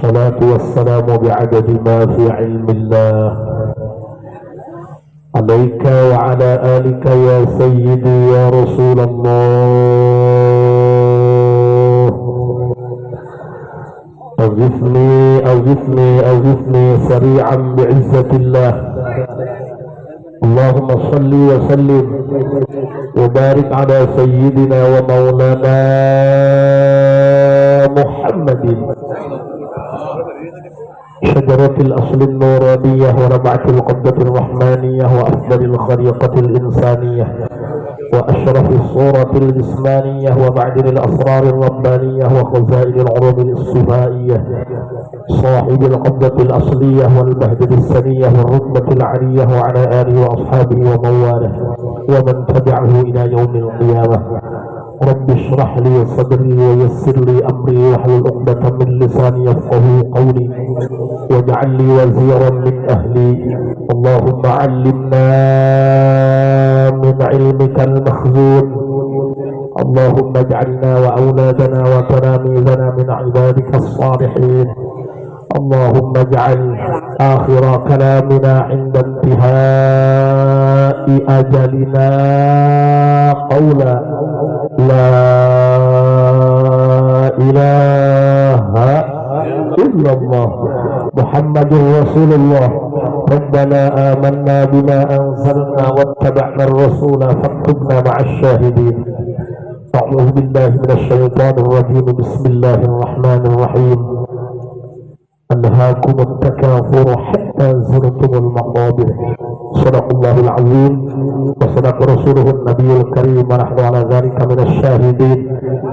الصلاة والسلام بعدد ما في علم الله عليك وعلى آلك يا سيدي يا رسول الله. أغثني أغثني أغثني سريعا بعزة الله. اللهم صل وسلم وبارك على سيدنا ومولانا محمد شجرة الأصل النورانية وربعة القبة الرحمانية وأفضل الخليقة الإنسانية وأشرف الصورة الجسمانية ومعدن الأسرار الربانية وخزائن العلوم الصفائية صاحب القبضة الأصلية والبهجة السنية والرتبة العلية وعلى آله وأصحابه ومن والاه ومن تبعه إلى يوم القيامة. رب اشرح لي صدري ويسر لي أمري واحلل عقدة من لساني يفقهوا قولي واجعل لي وزيرا من أهلي. اللهم علمنا من علمك المخزون. اللهم اجعلنا وأولادنا وتلاميذنا من عبادك الصالحين. اللهم اجعل آخر كلامنا عند انتهاء أجلنا قولا لا إله إلا الله محمد رسول الله. ربنا آمنا بما أنزلنا واتبعنا الرسول فاكتبنا مع الشاهدين. أعوذ بالله من الشيطان الرجيم. بسم الله الرحمن الرحيم. ألهاكم التكاثر حتى زرتم المقابر. صدق الله العظيم وصدق رسوله النبي الكريم ونحن على ذلك من الشاهدين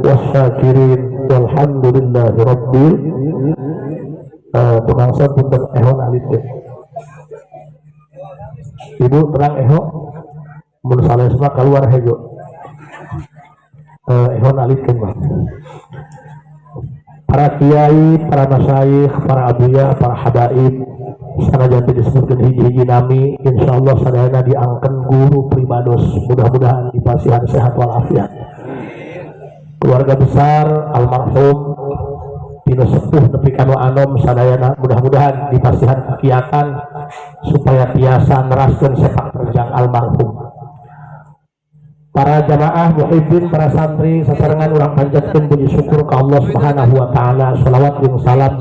والشاكرين والحمد لله رب. Tukang son punten ehon alit teh. Ibu terang eho mun salesna keluar hejo. Ehon alit keun mah. Para kiai, para masyayikh, para abuya, para habaib, sanajan teu disebutkeun hiji-hiji nami, insyaallah sadayana diangken guru pribados, mudah-mudahan dipasihan sehat walafiat. Keluarga besar almarhum tinu sepuh nepi ka nu anom sadayana mudah-mudahan dipasihan kekiatan supaya tiasa neraskeun sepak terjang almarhum. Para jamaah muhibbin, para santri sasarengan urang panjatkeun puji syukur ka Allah Subhanahu wa taala. Shalawat jeung salam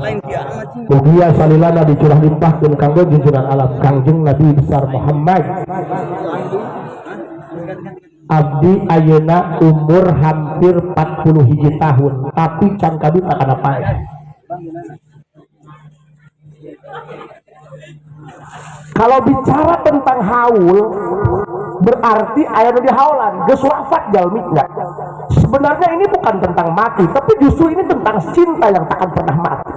mugia salilana dicurah limpahkeun kanggo junjungan alam Kangjeng Nabi besar Muhammad. Abdi ayeuna umur hampir 40 hiji tahun tapi can kabita kana paeh. Kalau bicara tentang haul berarti aya nu dihaulan, geus wafat jalmina. Sebenarnya ini bukan tentang mati, tapi justru ini tentang cinta yang takkan pernah mati.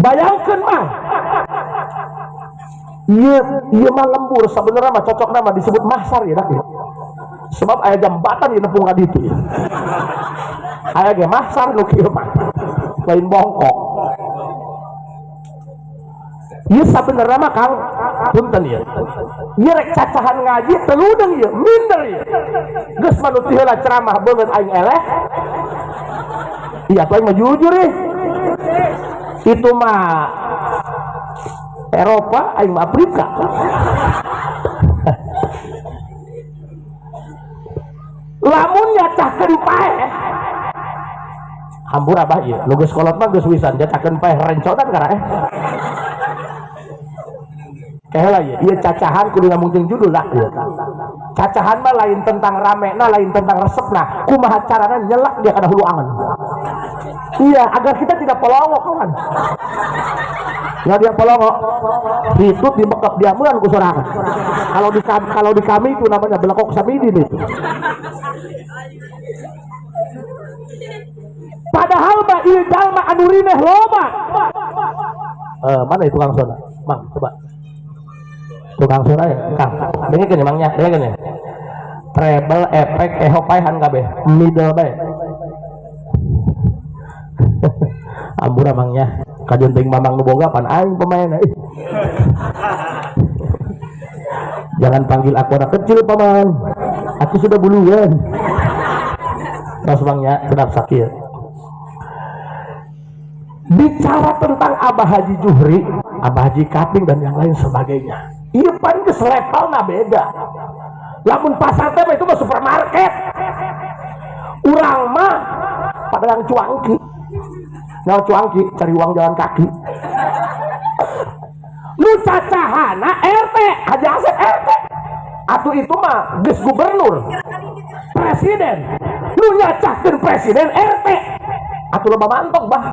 Bayangkan mah, ieu mah lembur sebenarnya mah cocok nama disebut mahsar ya dak. Sebab aya jambatan ieu nepung ka ditu. Aya ge mahsar nu kieu mah, lain bongkok. Ieu sabenerna mah Kang punten ieu. Ieu rek cacahan ngaji teludeng ieu, minder ieu. Geus manut heula ceramah beungeut aing eleh. Iya atuh aing mah jujur ih. Itu mah Eropa, aing mah Afrika. Lamun nyacahkeun paeh. Hampura abah ieu, nu geus kolot mah geus wisan nyacahkeun paeh rencotan kara eh. Kayak ya, iya cacahan kudu ngomong judul lah. Cacahan mah lain tentang ramena, lain tentang resepna. Kumaha carana nyelak dia kana hulu angen. Iya, agar kita tidak polongok kawan. Ya dia polongok, itu dibekap dia meuan ku sorangan. Kalau di kami itu namanya belekok samidin itu. Padahal mah ieu jalma anu rineh loba. Mana itu Kang Sona? Mang, coba. Tukang sona ya, Kang. Dengekeun emangnya, dengekeun ya. Treble, efek, eho paehan kabeh, middle bae. Ampura mangnya, kajeun teuing mamang nu boga pan aing pemainna. Jangan panggil aku anak kecil paman. Aku sudah buluan. Tos mangnya, kedap sakit. Bicara tentang Abah Haji Juhri, Abah Haji Kaping dan yang lain sebagainya. Iya paling geus levelna beda. Lamun pasar teh itu mah supermarket. Urang mah pedagang cuangki. Nyawa cuangki cari uang jalan kaki. Nu cacahana RT, Haji Asep RT. Atuh itu mah geus gubernur, presiden. Nu nyacahkeun presiden RT. Atuh loba mantok bah.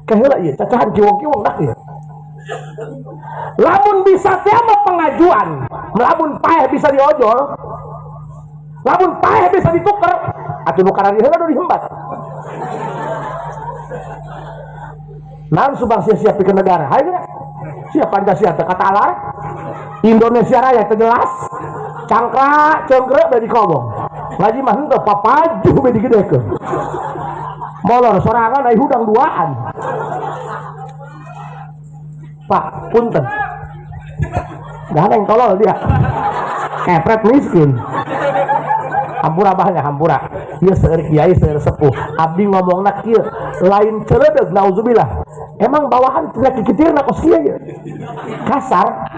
Keheula ieu cacahan kiwong-kiwong dah ieu. Lamun bisa teh mah pengajuan, lamun paeh bisa diojol, lamun paeh bisa dituker, atuh nu karari heula dihembat. Naon subang sia-sia pikeun negara? Hayu sia Pancasila teh kata alar. Indonesia Raya teh jelas. Cangkra cengkrek bari kobong. Ngaji mah henteu papaju be digedekeun. Molor sorangan ai hudang duaan. Pak, punten. Gak yang tolol dia. Kepret miskin. Hampura abahnya, hampura. Ieu seueur kiai, seueur sepuh. Abdi ngomongna kieu, lain ceureudeg nauzubillah. Emang bawahan tidak kikitirna kos kieu ieu. Kasar.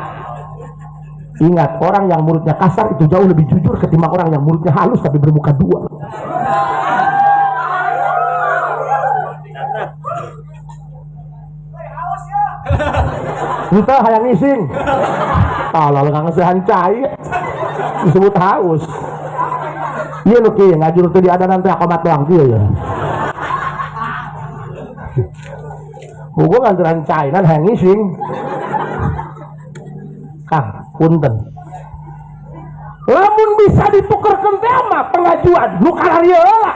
Ingat, orang yang mulutnya kasar itu jauh lebih jujur ketimbang orang yang mulutnya halus tapi bermuka dua. Entah hayang ngising. Tolol ngangesehan cai disebut haus. Ieu nu kieu ngajur teu diadanan teh akomat doang kieu ya. Hugo nganteran cai nan hayang ngising. Kang, punten. Lamun bisa ditukerkeun teh mah pengajuan nu kararieu heula.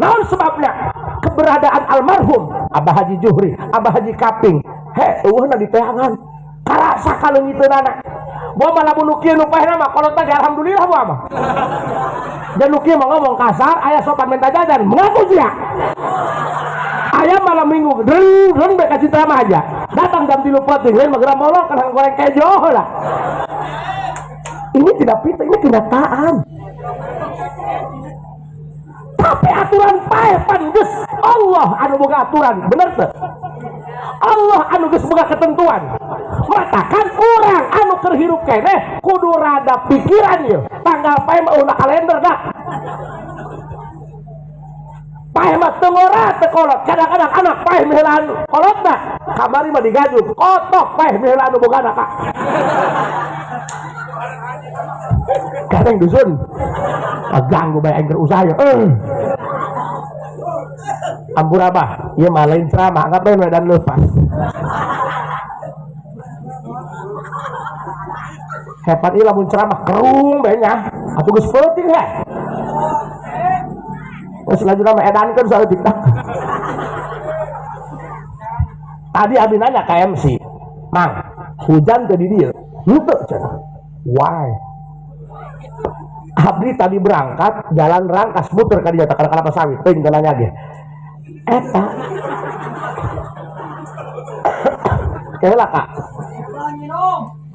Naon sebabnya? Keberadaan almarhum Abah Haji Juhri, Abah Haji Kaping, he eueuhna diteangan. Karasa kaleungiteunana. Boa mah lamun nu kieu nu paehna mah kolot teh alhamdulillah boa mah. Dan nu kieu mah ngomong kasar, aya sopan minta jajan, mengaku sia. Aya malam minggu dreng dreng bae ka citra mah aja. Datang jam 3 peuting, lain mah geura molor kana goreng kejo lah. Ini tidak pintar, ini kenyataan. Tapi aturan paeh pan geus Allah anu boga aturan, bener teu? Allah anu geus boga ketentuan. Matakan urang anu keur hirup keneh kudu rada pikiran ieu. Tanggal paeh mah eueuh kalender dah. Paeh mah teu ngora teu kolot. Kadang-kadang anak paeh miheulaan kolotna, kamari mah digajuk, kotok paeh miheulaan nu bogana ka. Kadang dusun ganggu bae aing keur usaha ya. Ampura bah, ieu mah lain ceramah, ngapain we dan leupas. Hebat ieu lamun ceramah kerung bae nya, atuh geus peuting he. Geus lanjutna mah edankeun saeutik tah. Tadi abi nanya ka MC, "Mang, hujan teu di dieu?" Henteu cenah. Why? Abdi tadi berangkat jalan Rangkas muter ka dieu teh kana kelapa sawit, teuing teu nanya ge. Eta. Keheula Kak.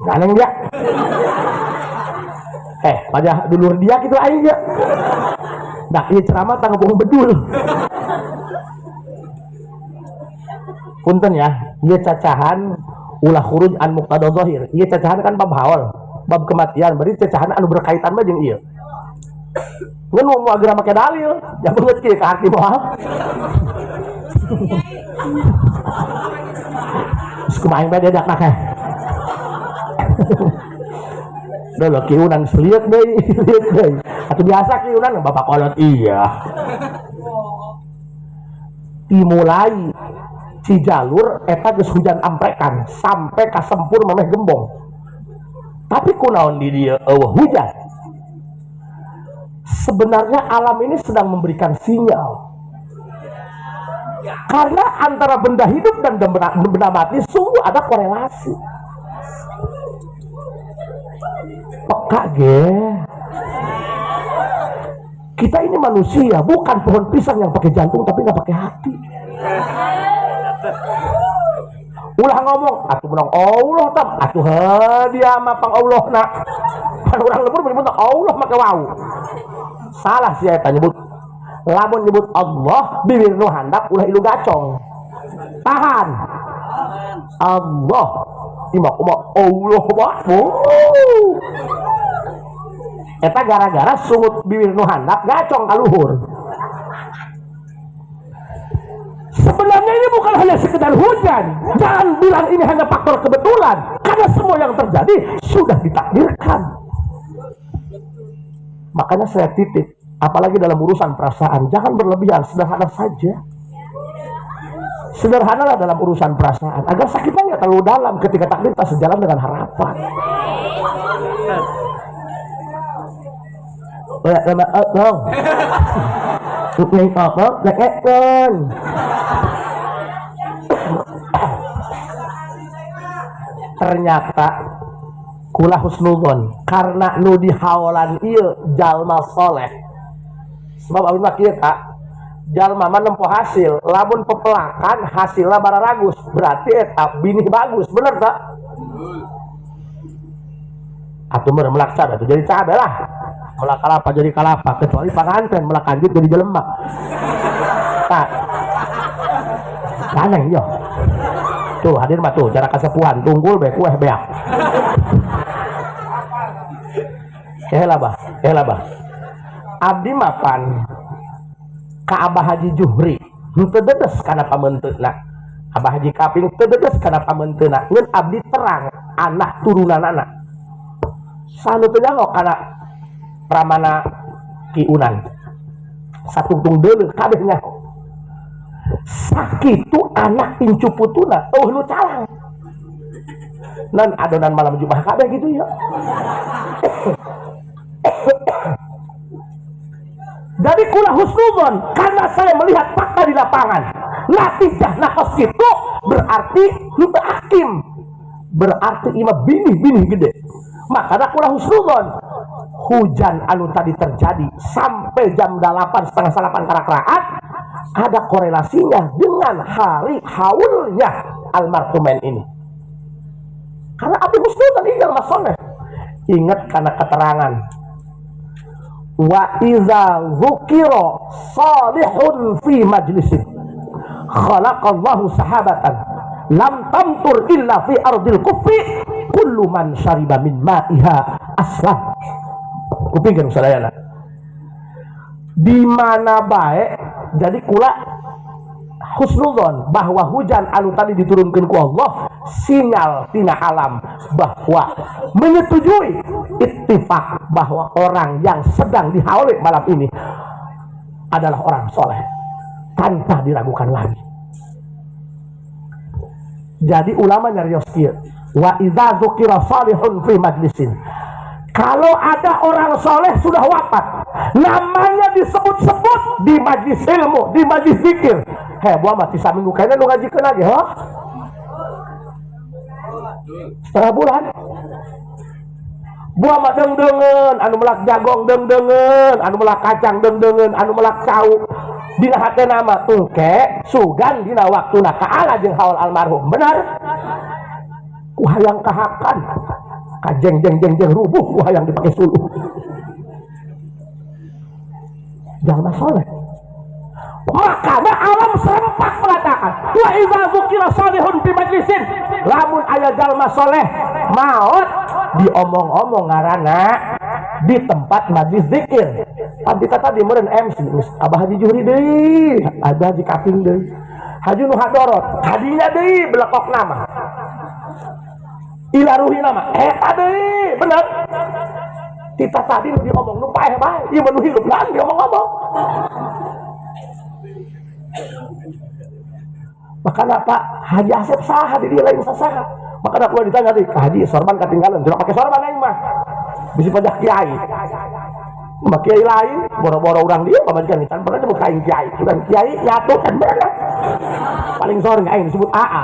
Ganeng dia. Pajah dulur dia kitu aing nya. Dah ieu ceramah tangga bohong bedul. Punten ya, ieu cacahan ulah khuruj an muqtada zahir. Ieu cacahan kan bab haul, bab kematian, berarti cacahan anu berkaitan mah jeung ieu. Ngan mau agra make dalil, ya beungeut kieu ka hati moal. Geus kumaha aing bae diajakna teh. Duh kiunan seliut deui, liut deui. Atuh biasa kiunan bapak kolot iya. Dimulai Cijalur eta geus hujan amprekan sampai ka Sempur memeh gembong. Tapi kunaon di dieu eueuh hujan. Sebenarnya alam ini sedang memberikan sinyal. Karena antara benda hidup dan benda mati sungguh ada korelasi. Peka ge. Kita ini manusia, bukan pohon pisang yang pakai jantung tapi nggak pakai hati. Ulah ngomong, atuh menang Allah tam, atuh dia mah pang Allah nak. Pan urang lembur menyebut Allah make wau. Salah sih eta nyebut. Lamun nyebut Allah bibir nu handap ulah ilu gacong. Tahan. Allah. Ima kumaha Allah akbar. Eta gara-gara sungut bibir nu handap gacong ka luhur. Sebenarnya ini bukan hanya sekedar hujan. Jangan bilang ini hanya faktor kebetulan, karena semua yang terjadi sudah ditakdirkan. Makanya saya titip, apalagi dalam urusan perasaan, jangan berlebihan, sederhana saja. Sederhanalah dalam urusan perasaan, agar sakitnya nggak terlalu dalam ketika takdir tak sejalan dengan harapan. Ternyata kula husnudzon karena nu dihaolan ieu jalma soleh. Sebab abdi mah kieu Kak, jalma mah nempo hasil, lamun pepelakan hasilna bararagus, berarti eta binih bagus, bener tak? Atuh meureun melak cabe atuh jadi cabe lah. Melak kalapa jadi kalapa, kecuali panganten melak kanjut jadi jelema. Tak. Aneh yo. Tuh hadir mah tuh cara kasepuhan tunggul be kueh beak. Heula bah, heula bah. Abdi mapan ka Abah Haji Juhri henteu dedes kana pamenteuna. Abah Haji Kaping teu dedes kana pamenteuna. Ngan abdi terang anak turunanana. Sanu teu nyaho kana pramana Ki Unan. Satungtung deuleu kabeh nyaho. Sakitu anak incu putuna eueuh nu calang. Nan adonan malam Jumat kabeh gitu ya. Dari kula husnudzon karena saya melihat fakta di lapangan. Natijah nakos itu berarti nu teu hakim. Berarti imah binih-binih gede. Makanya kula husnudzon hujan anu tadi terjadi sampai jam 8 setengah 8 karak-raat ada korelasinya dengan hari haulnya almarhumen ini. Karena abdi husnudzon ini jalma soleh. Ingat karena keterangan wa iza dzukira salihun fi majlisin khalaqallahu sahabatan lam tamtur illa fi ardil kufri kullu man syariba min ma'iha aslam. Kupingkeun sadayana. Di mana bae jadi kula husnudzon bahwa hujan anu tadi diturunkan ku Allah sinyal tina alam bahwa menyetujui ittifaq bahwa orang yang sedang dihauli malam ini adalah orang soleh tanpa diragukan lagi. Jadi ulama nyarios kieu, wa idza dzukira salihun fi majlisin. Kalau ada orang soleh sudah wafat, namanya disebut-sebut di majlis ilmu, di majlis zikir. Heh, buah mati saminggu kayaknya nu ngajikeun lagi, hah? Setengah bulan. Buah mah deung-deungeun, anu melak jagong deung-deungeun, anu melak kacang deung-deungeun, anu melak cau. Dina hatena mah tungke sugan dina waktuna kaala jeung haul almarhum. Benar? Ku hayang kahakan. Kajeng jeng jeng jeng rubuh ku hayang dipake suluh. Jalma soleh. Makanya alam serempak mengatakan wa idza dzukira salihun fi majlisin, lamun aya jalma soleh maot diomong-omong ngaranna di tempat majlis zikir. Abdi kata di meureun MC Abah Haji Juhri deui, Abah Haji Kaping deui, Haji nu Hadorot kadinya deui belekok nama. Ila ruhi nama eta deui, bener. Tita tadi nu diomong nu paeh bae, ieu mah nu hirup lain diomong-omong. Makanya Pak Haji Asep saha di dia lain saha. Makanya kalau ditanya tadi, Haji sorban ketinggalan, tidak pakai sorban aing mah. Bisi pajak kiai. Mah kiai lain, boro-boro urang dia pamajikan can pernah nyebut aing kiai. Sudah kiai nyatu kan bener. Paling sore aing disebut AA,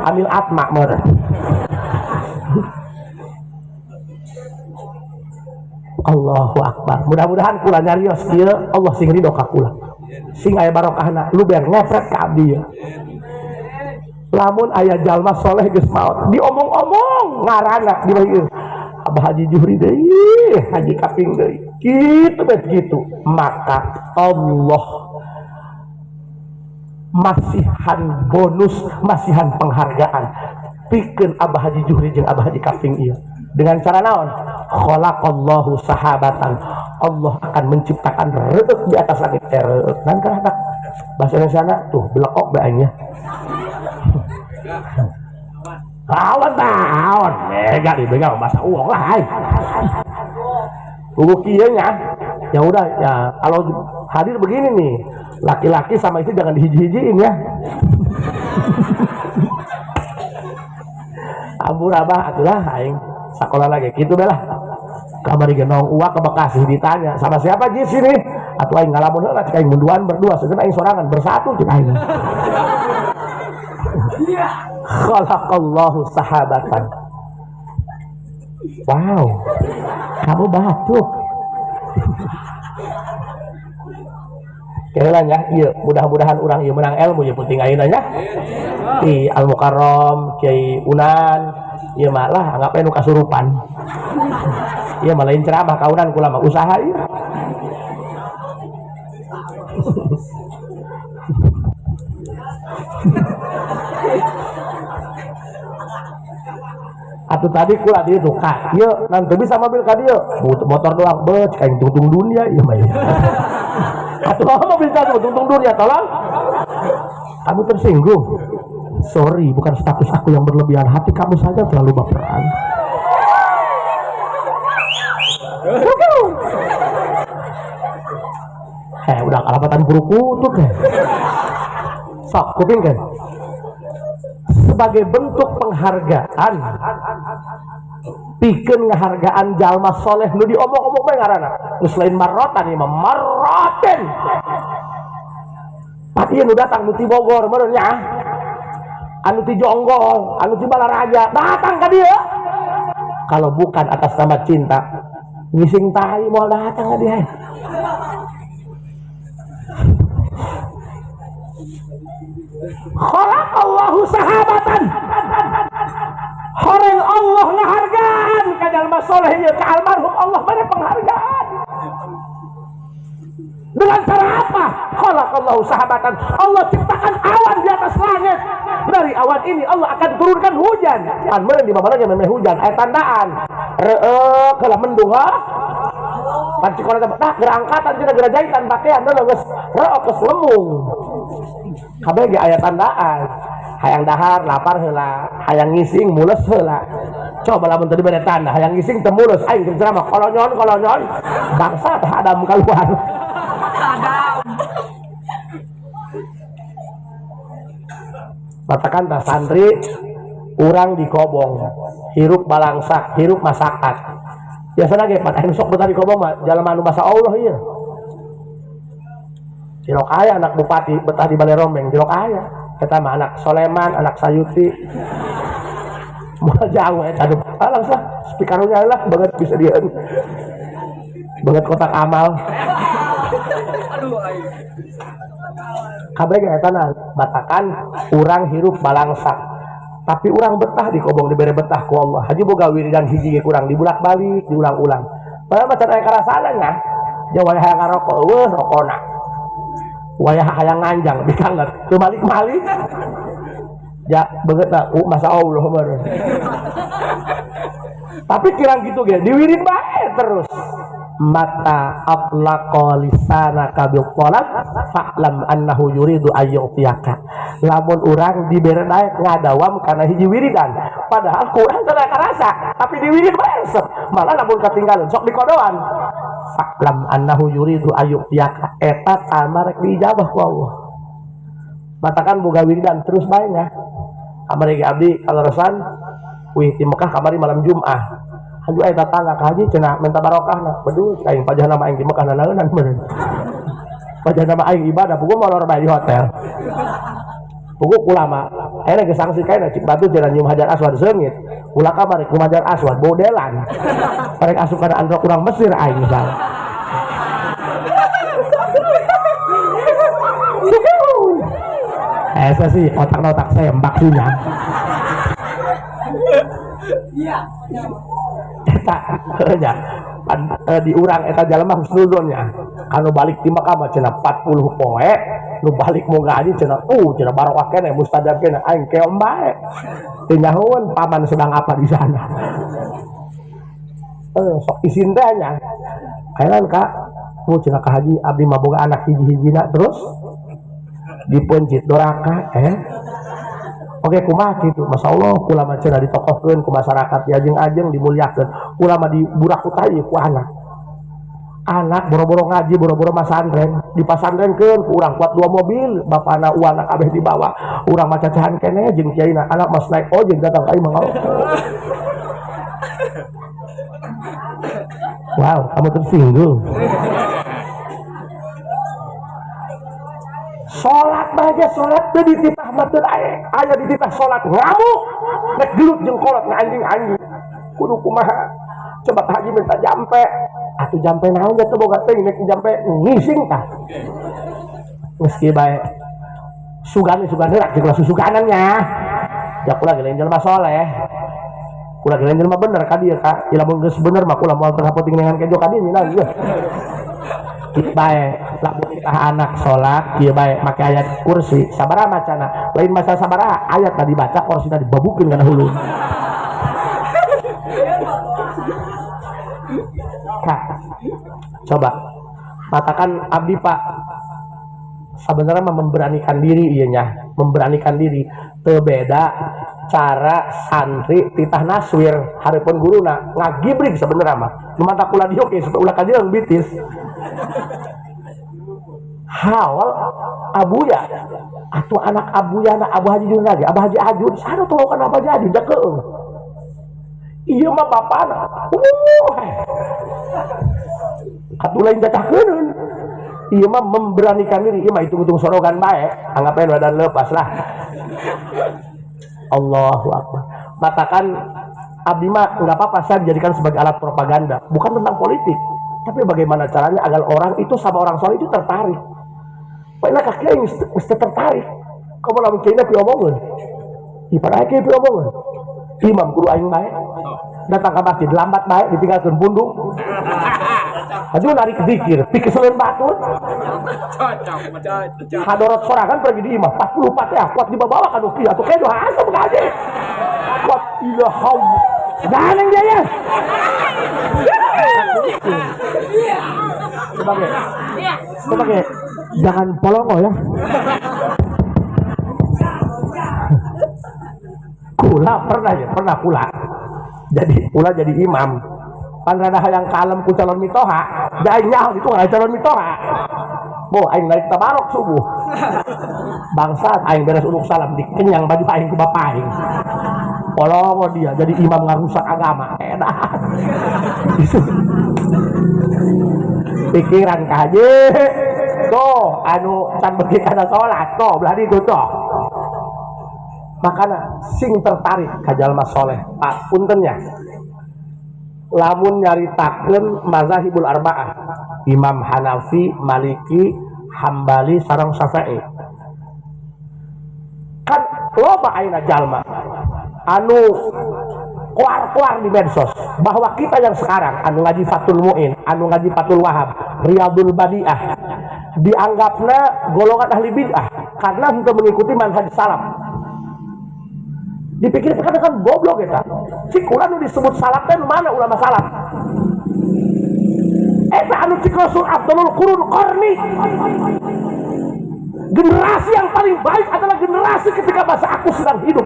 Amil Atma meureun. Allahu Akbar. Mudah-mudahan kula nyarios kieu Allah sing ridho ka kula. Sing aya barokahna luber ngepret ka abdi ya. Lamun aya jalma soleh geus maot diomong-omong ngaranna di ieu Abah Haji Juhri deui, Haji Kaping deui. Gitu begitu. Maka Allah masihan bonus, masihan penghargaan pikeun Abah Haji Juhri jeung Abah Haji Kaping ieu. Dengan cara naon? Khalaqallahu sahabatan. Allah akan menciptakan reueuk di atas langit. Reueuk nan kana bahasa Indonesia tuh belekok bae aing nya. Awan awan mega di mega bahasa uang lah aing. Buku kieu nya. Ya udah ya, kalau hadir begini nih, laki-laki sama istri jangan dihiji-hijiin ya. Ampun abah atulah aing sakola lagi gitu belah. Kamari genong uak ke Bekasi ditanya sama siapa jis ini? Atuh aing ngalamun heula cek aing munduan berdua, sebenarnya aing sorangan bersatu cek aing. Khalaqallahu sahabatan. Wow, kamu batuk. Kira nya, iya, mudah-mudahan orang ieu menang ilmu ya penting ayeuna nya. Di Al Mukarram, Kiai Unan, ieu mah lah anggap anu kasurupan. Ieu mah lain ceramah ka Unan kula mah usaha ieu. Atuh tadi kula di itu ka, ieu nanti bisa mobil ka dieu, motor doang beuh aing tungtung dunia ieu mah. Atuh mobil tadi tungtung dunia tolong. Kamu tersinggung. Sorry, bukan status aku yang berlebihan, hati kamu saja terlalu baperan. Udah kalapatan kurukutuk ya. Sok kuping kan. Sebagai bentuk penghargaan, pikeun ngahargaan jalma soleh nu diomong-omong bae ngaranna. Geus lain marotan ieu mah maroten. Pati nu datang nu ti Bogor meureun nya. Anu ti Jonggol, anu ti Balaraja, datang ka dieu. Kalau bukan atas nama cinta, ngising tai moal datang ka dieu. Khalaqallahu sahabatan. Horeng Allah ngahargaan ka jalma soleh ieu ka almarhum Allah bere penghargaan. Dengan cara apa? Khalaqallahu sahabatan. Allah ciptakan awan di atas langit. Dari awan ini Allah akan turunkan hujan. Kan meureun di mana-mana memeh hujan, aya tandaan. Reueuk heula mendung ha. Panci kono teh tah geura angkatan cenah geura jahitan pakaian deuleu geus reueuk geus lemung. Kabeh ge aya tandaan. Hayang dahar lapar heula, hayang ngising mules heula. Coba lamun tadi bere tanda, hayang ngising teu mulus, aing keur ceramah kolonyon kolonyon. Bangsa teh Adam kaluar. Adam. Matakan tah santri urang dikobong, hirup balangsak, hirup masakat. Biasana ge pan aing sok betah dikobong mah jalma anu masa Allah ieu. Cilok aya anak bupati betah di Balai Rombeng, cilok aya. Eta mah anak Soleman, anak Sayuti. Moal jauh eta aduh. Alah lah, spikarunya lah banget bisa dia. Banget kotak amal. Aduh aing. Kabeh ge eta na matakan urang hirup balangsak. Tapi urang betah di kobong dibere betah ku Allah. Haji boga wiridan hiji ge kurang dibulak-balik, diulang-ulang. Padahal mah can aya karasana nya. Ja wayah hayang ngarokok eueuh rokona. Wayah hayang nganjang dikanget, teu malik-malik. Ya beungeut na masa Allah meureun. Tapi kirang kitu ge diwirid bae terus. Mata atlaqa lisanaka bil talab fa'lam annahu yuridu ayyutiyaka. Lamun urang dibere daek ngadawam kana hiji wiridan, padahal kurang teu karasa, tapi diwirid bae resep. Malah lamun katinggalan sok dikodoan. Fa'lam annahu yuridu ayyutiyaka. Eta tamar rek diijabah ku Allah. Matakan boga wiridan terus bae nya. Kamari ge abdi kaleresan wih di Mekah kamari malam Jumat. Haji aya tatangga ka haji cenah minta barokahna. Beduh aing pajahna mah aing di Mekah nanaeunan meureun. Pajahna mah aing ibadah puguh molor bae di hotel. Puguh ulama ayeuna geus sanksi kaena cik batu cenah nyium Hajar Aswad seungit. Ulah kamari ku Hajar Aswad bodelan. Rek asup kana androk urang Mesir aing misalnya. Saya sih otak-otak saya mbak-nya. Iya. Eta, ya. Di urang eta jalma husnuzonnya. Anu balik di Mekah mah cenah 40 poe, nu balik moga haji cenah cenah barokah keneh mustajab keneh aing keom bae. Teu nyahoeun paman sedang apa di sana. Sok isin teh nya. Heran Kak, cenah ka haji abdi mah boga anak hiji-hijina terus dipencit doraka Oke kumaha kitu, masyaallah kula mah cenah ditokohkeun ku masyarakat diajeng-ajeng dimuliakeun. Kula mah diburak ku tai ku anak. Anak boro-boro ngaji, boro-boro masantren, dipasantrenkeun ku urang kuat 2 mobil, bapana uana kabeh dibawa. Urang mah cacahan keneh jeung kiaina, anak mas naik ojek datang ka imah. Wow, kamu tersinggung. Salat bae salat teu dititah mah teu aya dititah salat ngamuk nek gelut jeung kolot anjing-anjing kudu kumaha coba Pak Haji minta jampe atuh jampe naon teh boga teuing nek jampe ngising tah geus kieu bae sugan sugan heula jeung susuganan nya ya kula ge lain jelema soleh kula ge lain jelema bener ka dieu ka lamun geus bener mah kula moal teu penting dengan kejo ka dieu nya bae lamun titah anak salat kieu bae make ayat kursi sabaraha macana lain masa sabaraha ayat tadi dibaca kursina dibabukeun kana hulu. Kak, coba matakan abdi Pak sebenarnya memberanikan diri ieu nya memberanikan diri teu beda cara santri titah naswir hareupeun guruna ngagibrig sebenarnya mah nu mata kula dieu ge supaya ulah kajeun bitis. Hawal abuya atau anak abuya anak Abu Haji Jun lagi Abu Haji Ajun sana tuh kan Abu Haji Ajun jakeung ieu mah bapana atuh lain cacahkeun ieu mah memberanikan diri ieu mah hitung-hitung sorogan bae anggap bae badan lepas lah. Allahu akbar. Matakan abdi mah enggak apa-apa saya dijadikan sebagai alat propaganda bukan tentang politik tapi bagaimana caranya agar orang itu sama orang soleh itu tertarik. Pokoknya kaki aing mesti tertarik. Kamu lamun kiai pi omongeun. Ipar kiai pi omongeun. Imam guru aing bae. Datang ke masjid lambat bae ditinggalkeun bundung. Aduh narik zikir, pikeseleun batur. Hadorot sorangan pergi di imah 44 ya, kuat dibawa ka nu kieu atuh kejo asup ka haji. Kuat ilham. Ganeng dia ya. Sebagai jangan polongo ya. Kula pernah ya, pernah kula. Jadi kula jadi imam. Pan rada hayang kalem ku calon mitoha, da aing nyaho itu nggak calon mitoha. Boh aing naik tabarok subuh. Bangsat aing beres uluk salam dikenyang baju aing ku bapak aing. Polongo dia jadi imam ngarusak agama. Enak. Pikiran kaje tuh anu can beuki kana salat tuh belah ditu tuh. Makana sing tertarik ka jalma soleh Pak punten nya lamun nyaritakeun mazahibul arba'ah Imam Hanafi, Maliki, Hambali sareng Syafi'i kan loba ayeuna jalma anu keluar-keluar di medsos bahwa kita yang sekarang anu ngaji Fathul Mu'in, anu ngaji Fathul Wahab, Riyadul Badiah dianggapnya golongan ahli bid'ah karena untuk mengikuti manhaj salaf. Dipikir kan kan goblok eta. Cik kula nu disebut salaf teh mana ulama salaf? Eta anu cik Rasul afdalul qurun qarni. Generasi yang paling baik adalah generasi ketika masa aku sedang hidup.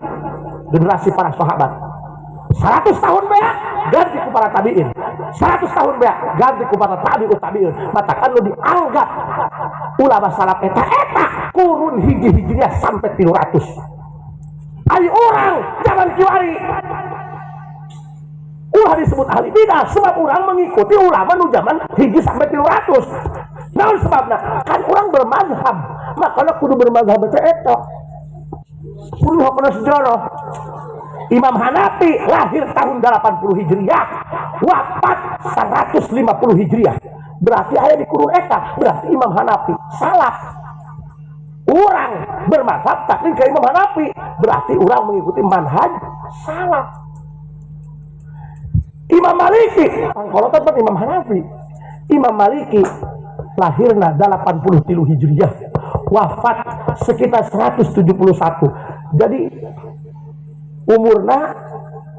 Generasi para sahabat. 100 tahun beak ganti ku para tabiin. 100 tahun beak ganti ku para tabiut tabiin. Matakan lu dianggap ulama salaf eta eta kurun hiji-hijinya sampai 300. Ari orang zaman kiwari ulah disebut ahli bidah sebab orang mengikuti ulama nu zaman hiji sampai 300. Naon sebabna? Kan orang bermazhab. Makanya kudu bermazhab teh eta. Kudu kana sejarah. Imam Hanafi lahir tahun 80 Hijriah, wafat 150 Hijriah. Berarti aya di kurun eta, berarti Imam Hanafi salah. Orang bermazhab taklid ke Imam Hanafi, berarti orang mengikuti manhaj salaf. Imam Maliki pangkolotan pan Imam Hanafi. Imam Maliki lahirna 83 Hijriah, wafat sekitar 171. Jadi umurna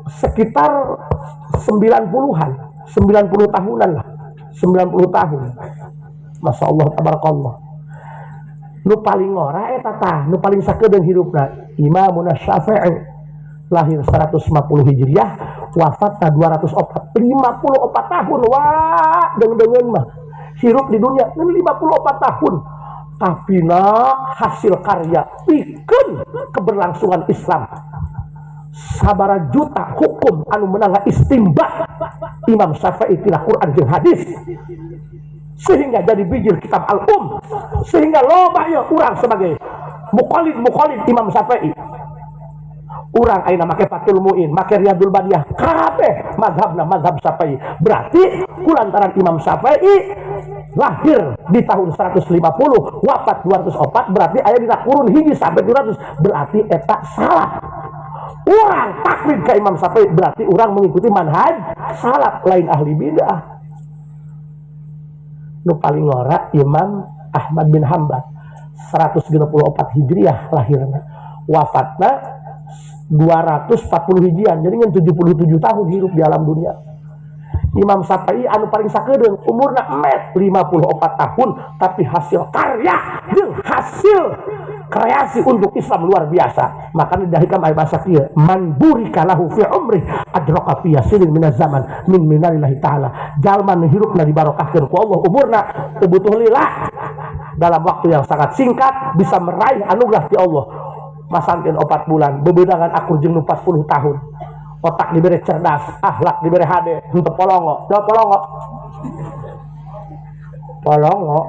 sekitar 90-an, 90 tahunan lah, 90 tahun. Masya Allah, tabarakallah. Nu paling ngora eta tah, nu paling sakedeung hirupna Imamuna Syafi'i, lahir 150 Hijriah, wafatna 204, 54 tahun. Wah, deung-deungeun mah hirup di dunia 54 tahun. Tapi na hasil karya pikeun keberlangsungan Islam. Sabara juta hukum anu menang istimbat Imam Syafi'i tina Quran jeung hadis, sehingga jadi bijil kitab Al-Um, sehingga loba ieu urang sebagai muqallid Imam Syafi'i. Urang ayeuna make Fathul Muin, make Riyadul Badiah, kabeh mazhabna mazhab Syafi'i. Berarti kulantaran Imam Syafi'i lahir di tahun 150, wafat 204, berarti aya dina kurun hiji sampai 200, berarti eta salah. Urang taklid ke Imam Syafi'i berarti urang mengikuti manhaj salaf, lain ahli bidah. Nu paling ngora Imam Ahmad bin Hanbal 164 Hijriah lahirna, wafatna 240 Hijriah, jadi ngan 77 tahun hidup di alam dunia. Imam Syafi'i anu paling sakedeung umurna met 54 tahun, tapi hasil karya jeung hasil kreasi untuk Islam luar biasa. Makanya dari kam aya bahasa kieu, man burika lahu fi umri adraka fi yasirin minaz zaman min minalillahi taala. Jalma nu hirupna dibarokahkeun ku Allah umurna teu butuh lila, dalam waktu yang sangat singkat bisa meraih anugerah ti Allah. Masankeun 4 bulan bebedangan aku jeung nu 40 tahun. Otak diberi cerdas, akhlak diberi hade, henteu polongo, jawab polongo. Polongo.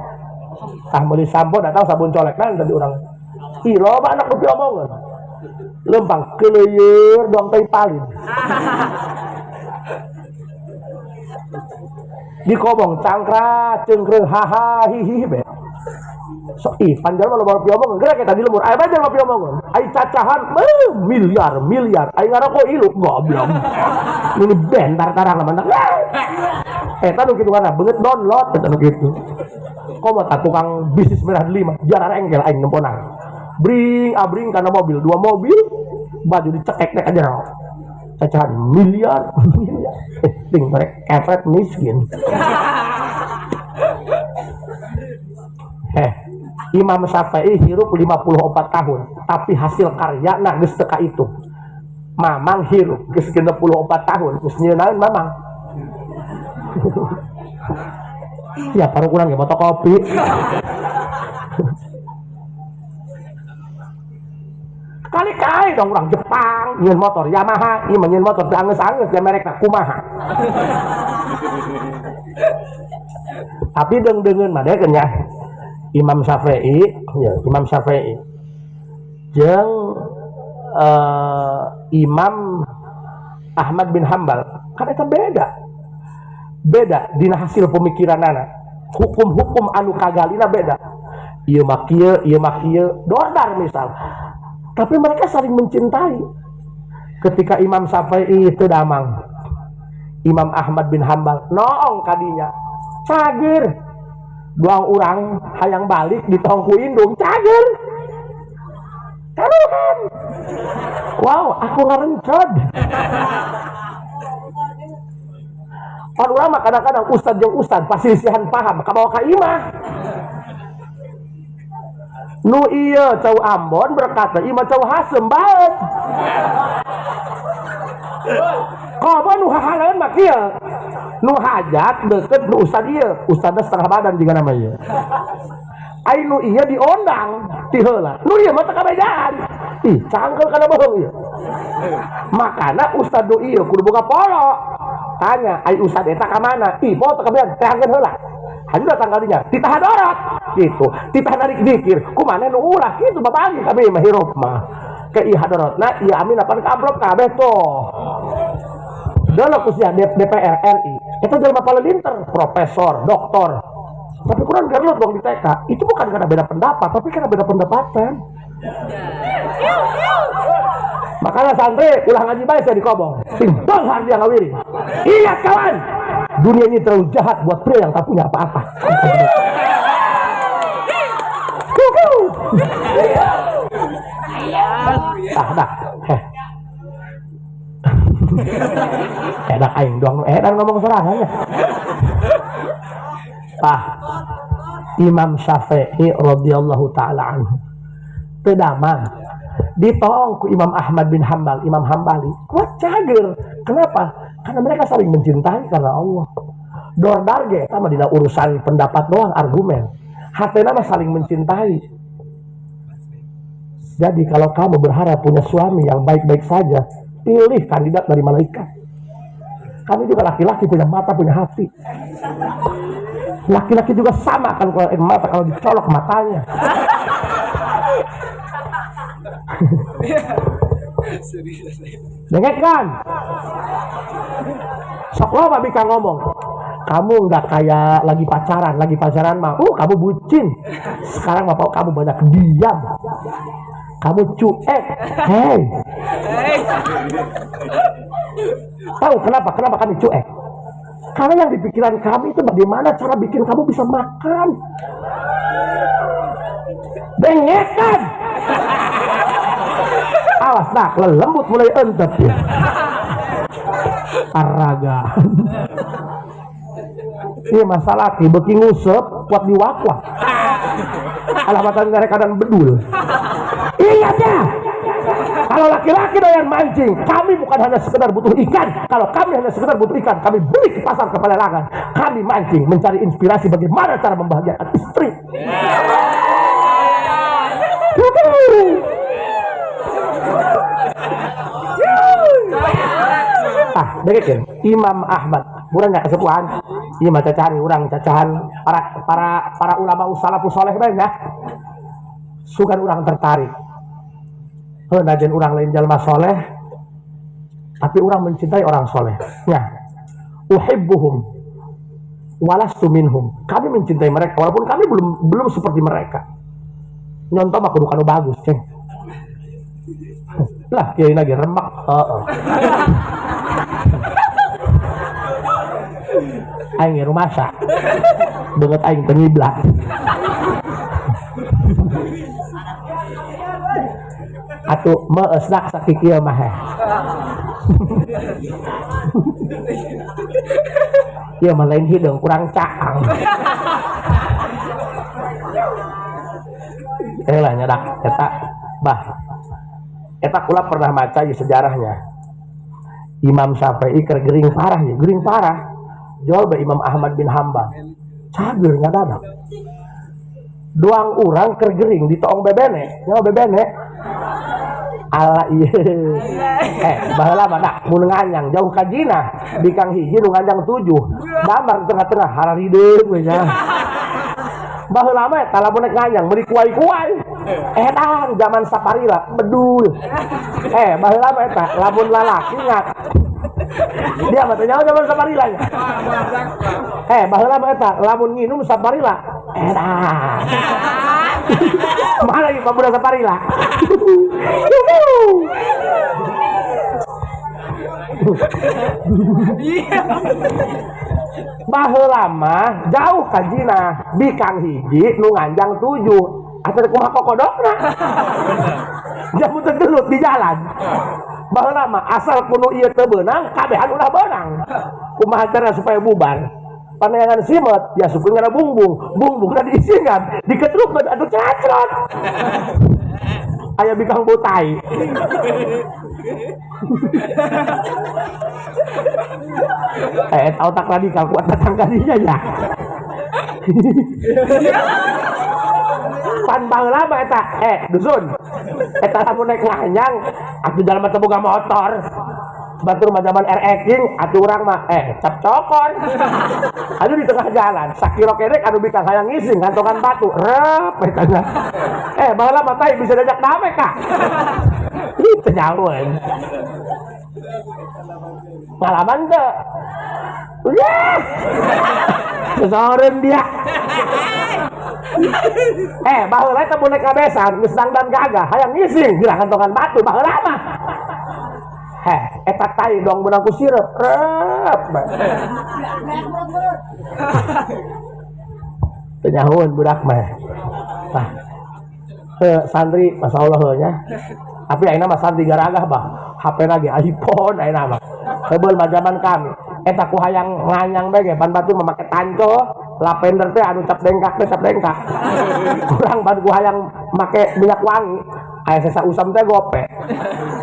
Tah meuli sampo datang sabun colek kan tadi urang. Ih, loba anak nu piomongeun. Lempang keleuyeur doang teh palin. Dikobong cangkra cengkreng haha hihi be. So ih panjang mah loba piomongeun, geura kita di lembur. Aya bae loba piomongeun. Ai cacahan miliar miliar. Ai ngaroko ilu goblok. Ini bentar tarang mantap. Eta nu kitu kana beungeut download eta nu kitu. Komo tah tukang bisnis merah lima jarar engkel aing nemponang. Bring abring kana mobil, 2 mobil baju dicekek nek aja. Cacahan miliar miliar. Ting merek kepret miskin. Imam Syafi'i hirup 54 tahun, tapi hasil karya nah geus teu ka itu. Mamang hirup geus 64 tahun, geus nyeunaeun mamang. Ya paru kurang ge motokopi. Kali kai dong orang Jepang nyeun motor Yamaha, ieu mah nyeun motor teu angeus-angeus da merekna kumaha. Tapi deung-deungeun mah dekeun nya. Imam Syafi'i, ya, Imam Syafi'i jeung Imam Ahmad bin Hanbal kan eta beda. Beda dina hasil pemikiranana. Hukum-hukum anu kagalina beda. Ieu mah kieu, ieu mah kieu, dordar misal. Tapi mereka saling mencintai. Ketika Imam Syafi'i teu damang, Imam Ahmad bin Hanbal noong kadinya. Cager. Dua orang hayang balik di tongku indung cager. Karuhan. Wow, aku ngarencod. Pan ulama kadang-kadang ustad jeung ustad pasilisihan paham kabawa ka imah. Nu ieu cau Ambon berkata imah cau Hasem bae. Komo nu hahaleun mah kieu. Nu hajat deket nu ustad ieu, ustadna setengah badan juga nama ieu. Ai nu ieu diondang ti heula. Nu ieu mah teu kabejaan. Ih, cangkel kana bohong ieu. Makana ustad nu ieu kudu boga polo. Tanya, ai ustad eta ka mana? Ih, polo teu kabejaan, teangkeun heula. Haju datang kadinya, titah dorot gitu. Titah narik dikir, kumaha nu ulah kitu babagi kami mah hirup mah. Ke ieu hadorotna, ieu amin apan ka amplop kabeh tuh. Delok usia DPR RI, itu jelema paling pinter, profesor, doktor. Tapi kurang gerlut dong di TK. Itu bukan karena beda pendapat, tapi karena beda pendapatan. Makanya santri ulah ngaji bae saya dikobong. Sing beunghar dia ngawiri. Ingat kawan, dunia ini terlalu jahat buat pria yang tak punya apa-apa. Ah, dah. Enak aing doang, enak ngomong sorangan ya. Tah, Imam Syafi'i radhiyallahu taala anhu. Teu damang ditoong ku Imam Ahmad bin Hambal, Imam Hambali, kuat cager. Kenapa? Karena mereka saling mencintai karena Allah. Dordar ge eta mah dina urusan pendapat doang, argumen. Hatena mah saling mencintai. Jadi kalau kamu berharap punya suami yang baik-baik saja, pilih kandidat dari malaikat. Kami juga laki-laki punya mata, punya hati. Laki-laki juga sama kan kalau mata kalau dicolok matanya. Dengar kan? Sok loba bika ngomong. Kamu nggak kayak lagi pacaran mah. Kamu bucin. Sekarang bapak kamu banyak diam. Kamu cuek. Hei. Tahu kenapa? Kenapa kami cuek? Karena yang di pikiran kami itu bagaimana cara bikin kamu bisa makan. Bengekan. Awas nak, lelembut mulai entep ya. Araga. Ini masalah ki beuki nguseup kuat diwakwah. Alamatan mereka dan bedul. Ingat ya. Kalau laki-laki doyan mancing, kami bukan hanya sekedar butuh ikan. Kalau kami hanya sekedar butuh ikan, kami beli ke pasar ke pelelangan. Kami mancing mencari inspirasi bagaimana cara membahagiakan istri. Ah, dengerin Imam Ahmad, urang nya kesepuhan, ieu mah cacahan urang cacahan para ulama salafus soleh bae nya. Sugan urang tertarik. Heuh najan urang lain jalma soleh, tapi urang mencintai orang soleh. Ya. Uhibbuhum walastu minhum. Kami mencintai mereka walaupun kami belum seperti mereka. Nyontoh mah kudu kanu bagus, ceng. Lah, kiai lagi remak. Heeh. Aing rumasa. Beungeut aing teu ngiblat. Atuh meus dak sakieu mah. Ieu mah lain hideung kurang caang. Lah nyadak eta bah. Eta kula pernah maca di sejarahnya. Imam Syafi'i keur gering parah ya, gering parah. Jual be Imam Ahmad bin Hambal. Cager ngadadak. Doang urang keur gering ditoong bebene, nyawa bebene. Ala ieu. Baheula mah dak mun nganyang jauh ka jina, bikang hiji nu nganjang 7. Damar di tengah-tengah hararideung we nya. Baheula mah eta lamun rek nganyang meuli kuai-kuai. Edan zaman saparila bedul. Baheula mah eta lamun lalaki ngat. Dia mah teh nyaho zaman saparila nya. Baheula mah eta lamun nginum saparila. Edan. Mana lagi pemuda saparila? Baheula mah jauh ka jina, bikang hiji nu nganjang 7. Atuh kumaha kokodokna? Jamu teu gelut di jalan. Baheula mah asal kuno ieu teu beunang, kabehan ulah beunang. Kumaha cara supaya bubar? Paneangan simet, ya suku ngana bungbung, bungbungna diisingan, diketrukkeun atuh cacrot. Aya bikang botai. Otak radikal kuat datang kadinya ya. Pan baheula mah eta, dusun. Eta lamun naik nganyang, atuh jalma teu boga motor. Batur mah zaman RX King, atuh urang mah cap cokor. Aduh di tengah jalan, sakiro kerek anu bikang hayang ngising kantongan batu. Rep eta nya. Baheula mah tai bisa diajak dame kah? Ih, teu nyahoeun. Pengalaman teu? Yes. Sesoreun dia. Baheula eta mun naik kabesan geus dangdan gagah hayang ngising geura kantongan batu baheula mah. Heh, eta tai doang benang ku sirep. Rep. Teu nyahoeun budak mah. Tah. Santri masyaallah heuh nya. Tapi ayeuna mah santri garagah bah. HP lagi iPhone ayeuna mah. Heubeul mah zaman kami. Eta ku hayang nganyang bae ge pan batur mah make tanco, lavender teh anu cap dengkak teh cap dengkak. Kurang pan ku hayang make minyak wangi. Aya sesa usam teh gope.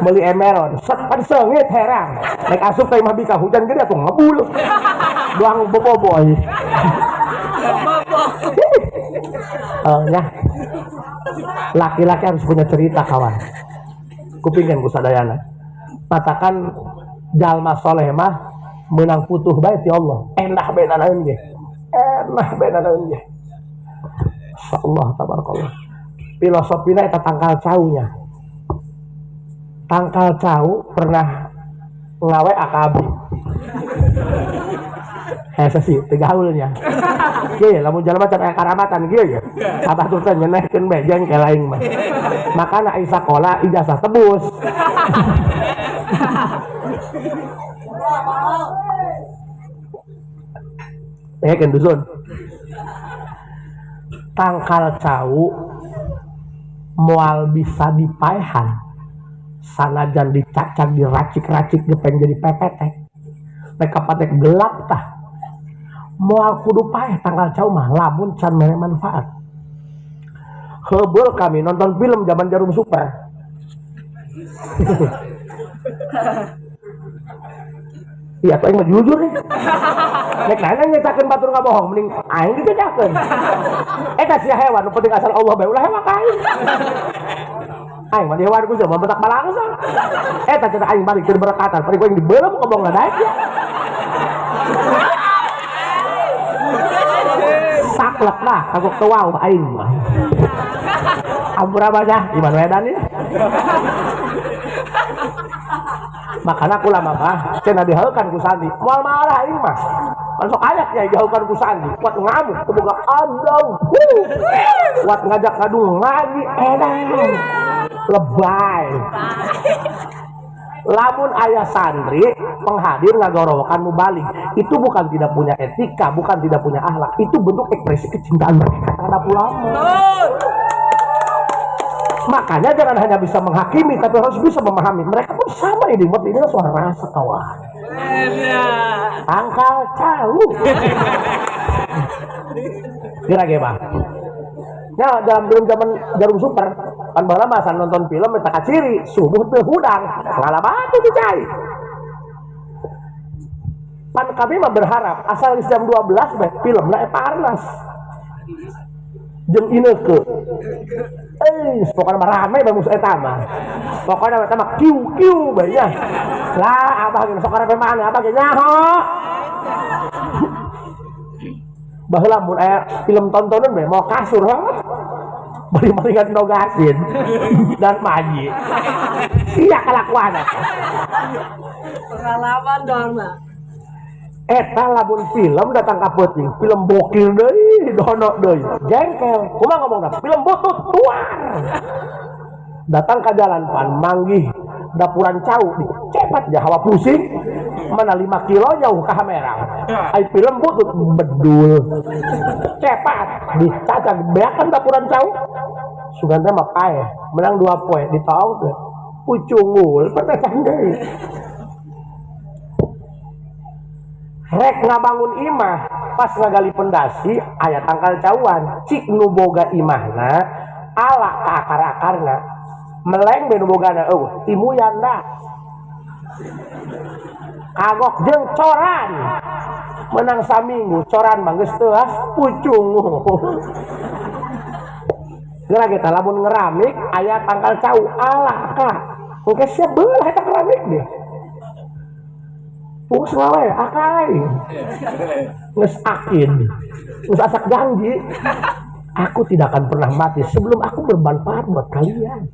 Meuli emeron, set pan seungit herang. Rek asup teh mah bika hujan gede atuh ngebul. Doang boboboy. Ya. Laki-laki harus punya cerita kawan. Kupingkeun ku sadayana. Matakan jalma soleh mah menang putuh bae ti Allah. Endah bae nanaeun ge. Enah bae nanaeun ge. Insyaallah tabarakallah. Filosofina eta tangkal caunya. Tangkal cau pernah ngawe akabi. Hese sih teu gaulnya. Kieu lamun jalma can aya karamatan kieu ya. Abah tuh teh nyenehkeun bae jengkel aing mah. Makana ai sakola ijazah tebus. Kan dusun. Tangkal cau moal bisa dipaehan sanajan dicacak diracik-racik gepeng jadi pepetek mereka patek gelap tah moal kudu paeh tangkal cau mah lamun can mere manfaat. Heubeul kami nonton film zaman Jarum Super. Iya, aing mah jujur nih. Nek nanya nyetakeun batur ngabohong mending aing dibedakeun. Eta sia hewan nu penting asal Allah bae ulah hewan ka aing. Aing mah hewan ku mah bentak balangsa. Eta cenah aing balik keur berekatan, paling aing dibeuleum ngomong daek ya. Saklek lah, kagok teu wauh aing mah. Ampura banyak, iman wedan ya. Makanya aku lama mah cenah diheukan ku santri moal marah aing mah. Pan sok aya kiai diheukan ku santri kuat ngamuk teu boga andau. Kuat ngajak ngadu ngaji edan. Lebay. Lamun ayah santri penghadir ngagorowokan mubalig, itu bukan tidak punya etika, bukan tidak punya akhlak, itu bentuk ekspresi kecintaan mereka terhadap ulama. Makanya jangan hanya bisa menghakimi, tapi harus bisa memahami. Mereka pun sama ini, buat ini suara rasa kawan. Tangkal cau. Kira kira. Ya dalam film zaman Jarum Super, kan baheula masa nonton film eta kaciri, subuh teu hudang, ngalaman teu dicai. Pan kami mah berharap asal di jam 12 bae filmna eta arnas. Jeung Ineke. Pokoknya mah rame bae musuh eta mah. Pokoknya eta mah kiu-kiu bae nya. Lah abah ge sok rame mana abah ge nyaho. Baheula mun aya film tontonan bae mau kasur ha. Bari malingan nogasin dan maji. Sia kelakuan. Pengalaman dong lah. Eta lamun film datang ka peuting, film bokil deui, dono deui. Jengkel. Kumaha ngomongna? Film butut tuar. Datang ka jalan pan manggih dapuran cau dicepat ja hawa pusing. Mana 5 kilo jauh ka Hamerang. Ai film butut bedul. Cepat dicacag beakan dapuran cau. Sugan teh mah paeh, menang 2 poe ditaong teh. Pucungul petecan deui. Rek ngabangun imah pas ngagali pendasi aya tangkal cauan cik nu boga imahna ala ka akar-akarna meleng be nu bogana eueuh timuyan da kagok jeung coran menang saminggu coran mah geus teuas pucung. Geura kita lamun ngeramik aya tangkal cau ala ka engke sebelah eta keramik deh. Pus wae akai. Geus akin. Geus asak janji. Aku tidak akan pernah mati sebelum aku bermanfaat buat kalian.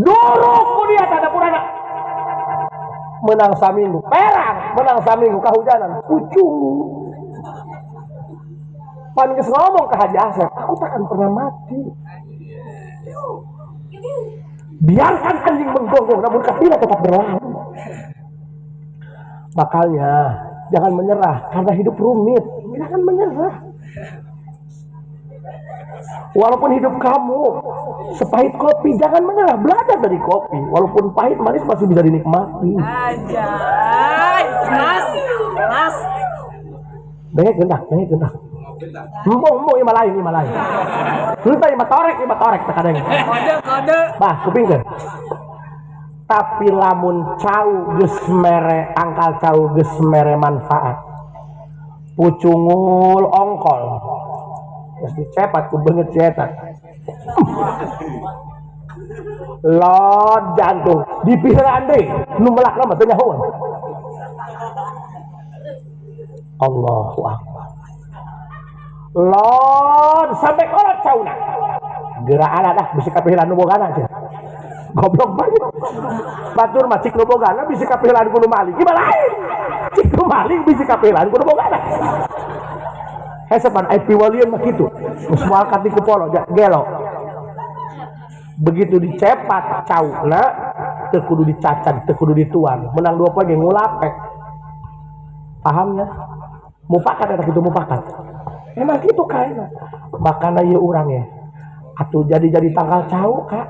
Dorok ku dia tanda purana. Menang saminggu perang, menang saminggu kahujanan, pucung. Pan geus ngomong ke Haji Asep, aku takkan pernah mati. Biarkan anjing menggonggong, namun kafilah tetap berlalu. Makanya jangan menyerah karena hidup rumit. Jangan menyerah. Walaupun hidup kamu sepahit kopi, jangan menyerah. Belajar dari kopi. Walaupun pahit, manis masih bisa dinikmati. Anjay, keras, keras. Bengek gendak, bengek gendak. Embung, ima lain, ima lain. Entah ima torek terkadang. Kode, kode. Bah, kuping ke. Tapi lamun cau geus mere, tangkal cau geus mere manfaat. Pucungul ongkol. Terus dicepat ku beungeut cetak. Lot jantung dipiheuraan deui nu melakna mah teu nyahoeun. Allahu akbar. Lot sampai kolot cauna. Gerakan dah bisi kapiheuraan nu bogana cenah. Goblok banget. Batur mah cik nu bogana bisi kapiheuraan ku nu maling. Ieu mah lain. Cik nu maling bisi kapiheuraan ku nu bogana. Hesepan ai piwalieun mah kitu. Geus moal katiku polo gelo. Begitu dicepat cauna teu kudu dicacan, teu kudu dituang. Menang 2 poin ge ngulapek. Pahamnya? Mufakat eta kitu mufakat. Emang kitu kaena. Makana ieu urang ye. Atuh jadi-jadi tangkal cau, Kak.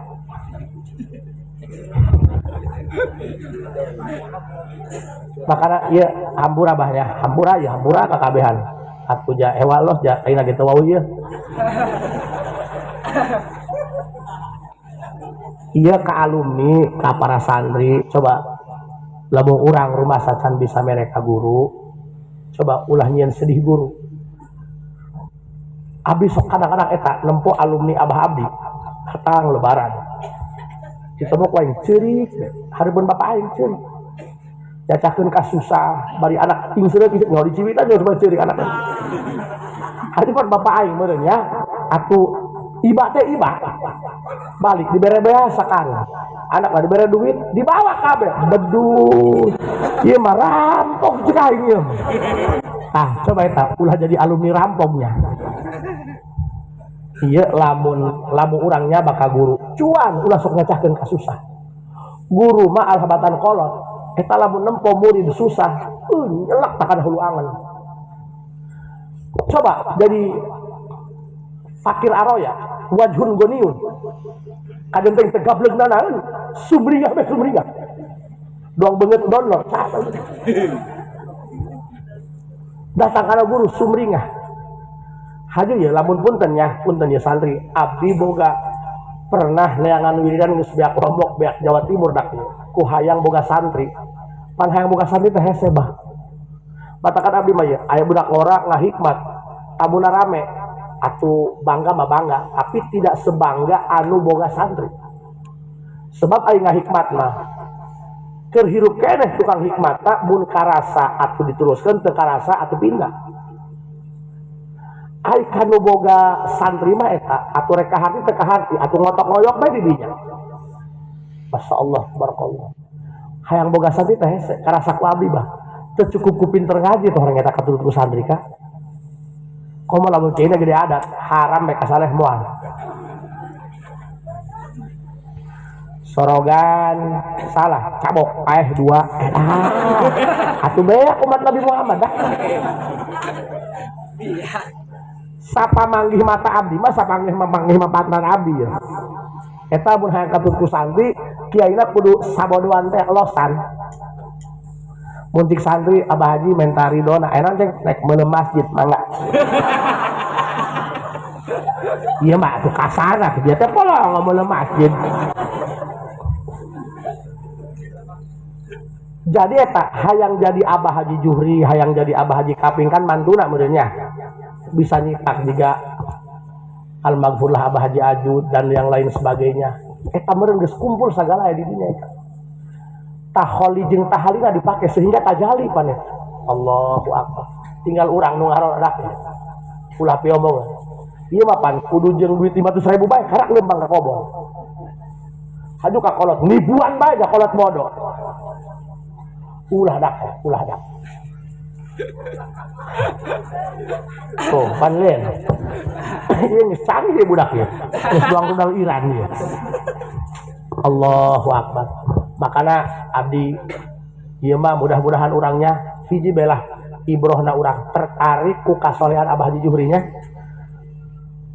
Makana ieu hampura bah nya, hampura ya hampura kakabehan. Atuh ja ewa los ja ayeuna ge teu wau ieu. Ieu ka alumni, ka para santri, coba lamun urang rumah sacan bisa mere ka guru, coba ulah nyieun sedih guru. Abdi sok kadang-kadang eta nempo alumni abah abdi datang lebaran. Ditemu ku aing ceurik, hareupeun bapak aing ceurik. Cacakeun ka susah, bari anak ingseureuh kitu nyaho diciwitan geus mah ceurik anakna. Hareupeun bapak aing meureun nya, atuh iba teh iba. Balik dibere beas sakarang. Anak mah dibere duit, dibawa kabeh. Bedus. Ieu mah rampok cek aing ieu. Ah, coba eta ulah jadi alumni rampoknya. Ieu lamun urangnya bakal guru. Cuan ulah sok ngecahkeun ka susah. Guru mah alhabatan kolot. Eta lamun nempo murid susah, nyelak takana hulu angen. Coba jadi fakir aroya, wajhun goniun. Kadenteng tegableugna naon? Sumringah be sumringah. Doang beungeut download. Datang kana guru sumringah. Haju ya lamun punten ya, punten ya santri, abdi boga pernah neangan wiridan geus beak Lombok, beak Jawa Timur dak. Ku hayang boga santri. Pan hayang boga santri teh hese bah. Batakan abdi mah ye, aya budak ngora ngahikmat, tamuna rame, atuh bangga mah bangga, tapi tidak sebangga anu boga santri. Sebab aing ngahikmat mah keur hirup keneh tukang hikmat tak mun karasa atuh diteruskeun teu karasa atuh pindah. Ai kanu boga santri mah eta atuh rek kaharti teu kaharti atuh ngotok-ngoyok bae di dinya. Masya Allah, barakallah. Hayang boga santri teh hese karasa ku abdi bah. Teu cukup ku pinter ngaji teh orang eta katurut ku santri ka. Komo lamun kieu gede adat, haram bae kasaleh moal. Sorogan salah, cabok paeh 2. Atuh beak umat Nabi Muhammad dah. Sapa manggih mata abdi mah sapa manggih mata abdi ya. Eta mun hayang katut ku santri, kiaina kudu sabodoan teh losan. Mun cik santri Abah Haji menta ridona, enak cek nek meuleuh masjid mangga. Ieu mah atuh kasar atuh dia teh polong meuleuh masjid. Jadi eta hayang jadi Abah Haji Juhri, hayang jadi Abah Haji Kaping kan mantuna meureun nya. Bisa nyitak juga Al-Maghfurlah Abah Haji Ajud dan yang lain sebagainya. Eta meureun geus kumpul sagala aya di dinya eta. Taholi jeung tahalina dipake sehingga tajali panet. Allahu akbar. Tinggal urang nu ngarodak. Ulah piomongan. Ieu mah pan kudu jeung duit 500.000 bae karak lempang ka kobong. Haju ka kolot nibuan bae ka kolot bodoh. Ulah dak, ulah dak. Tuh, pan lain. Ieu geus canggih budak ieu. Geus buang rudal Iran ieu. Allahu Akbar. Makana abdi ieu mah mudah-mudahan urangnya hiji belah ibrohna urang tertarik ku kasolehan Abah Haji Juhrinya.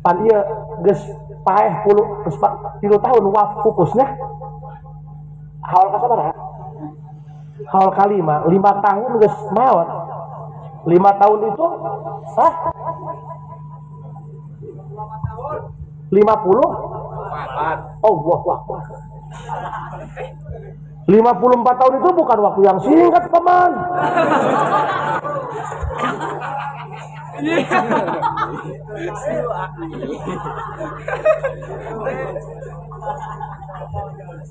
Pan ieu geus paeh 3 tahun waf fokusnya. Haul ka sabaraha? Haul kalima, 5 tahun geus maot. 5 tahun itu hah? 50? Allahu Akbar. 54 tahun itu bukan waktu yang singkat, paman.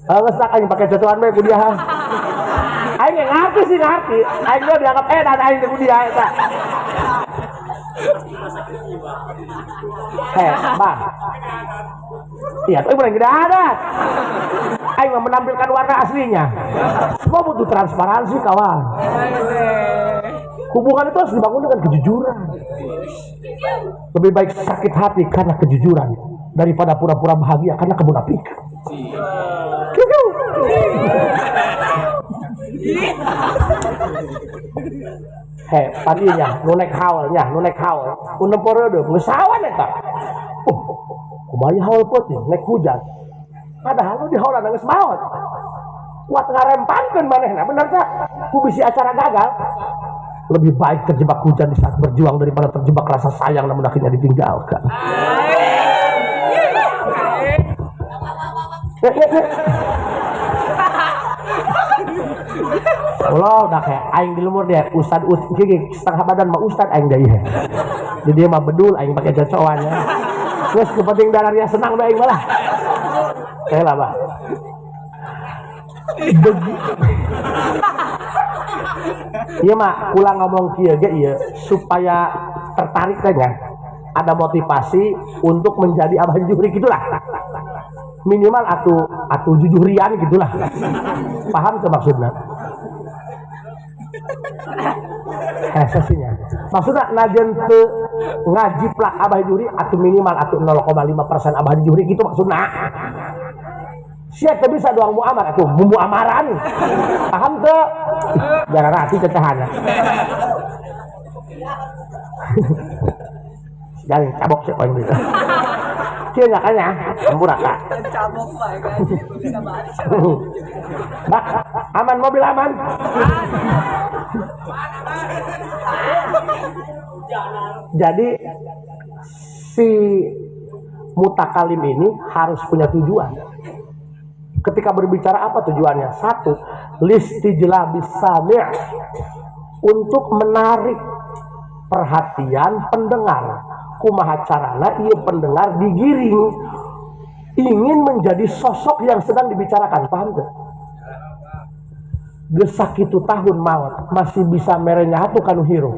Geus aing pake cocokan bae ku dia. Aing ngerti sih ngerti. Aing ge dianggap edan aing teh ku dia eta. Heh, Bang. Iya, tapi bukan tidak ada. Aing menampilkan warna aslinya. Semua butuh transparansi, kawan. Hubungan itu harus dibangun dengan kejujuran. Lebih baik sakit hati karena kejujuran daripada pura-pura bahagia karena kemunafikan. Heh, padinya, nu naik haulnya, nu naik haul. Nu nempo reudeup, geus sawan eta. Oh, kumaha haul peuting, naik hujan. Padahal nu di haulan geus maot. Kuat ngarempankeun manehna, bener teh? Ku bisi acara gagal. Lebih baik terjebak hujan di saat berjuang daripada terjebak rasa sayang namun akhirnya ditinggalkan. Allah udah kayak aing di lumur dia ustad gigi setengah badan mah ustad aing deui. Jadi dia mah bedul aing pakai cocoan ya. Terus kepenting darah dia senang bae aing malah. Saya lah, Pak. Iya mah ulang ngomong kieu ge ieu supaya tertarik teh nya. Ada motivasi untuk menjadi Abah Juhri gitulah. Minimal atau jujuhrian gitulah. Paham ke maksudnya? Sesinya. Maksudnya najan teu ngajiplak Abah Juhri atau minimal atau 0,5% Abah Juhri gitu maksudnya. Sia teu bisa doang muamar atuh bumbu amaran. Paham teu? Jarang hati cecahana. Jangan cabok sih poin gitu. Kieu nya kan ya, ampura Kak. Cabok bae kan bisa balik. Bak, aman mobil aman. Jadi si mutakalim ini harus punya tujuan. Ketika berbicara apa tujuannya? Satu, listijlabis sami', untuk menarik perhatian pendengar. Kumaha carana ieu pendengar digiring ingin menjadi sosok yang sedang dibicarakan, paham gak? Geus sakitu tahun maot masih bisa mere nyatu kanu hirup.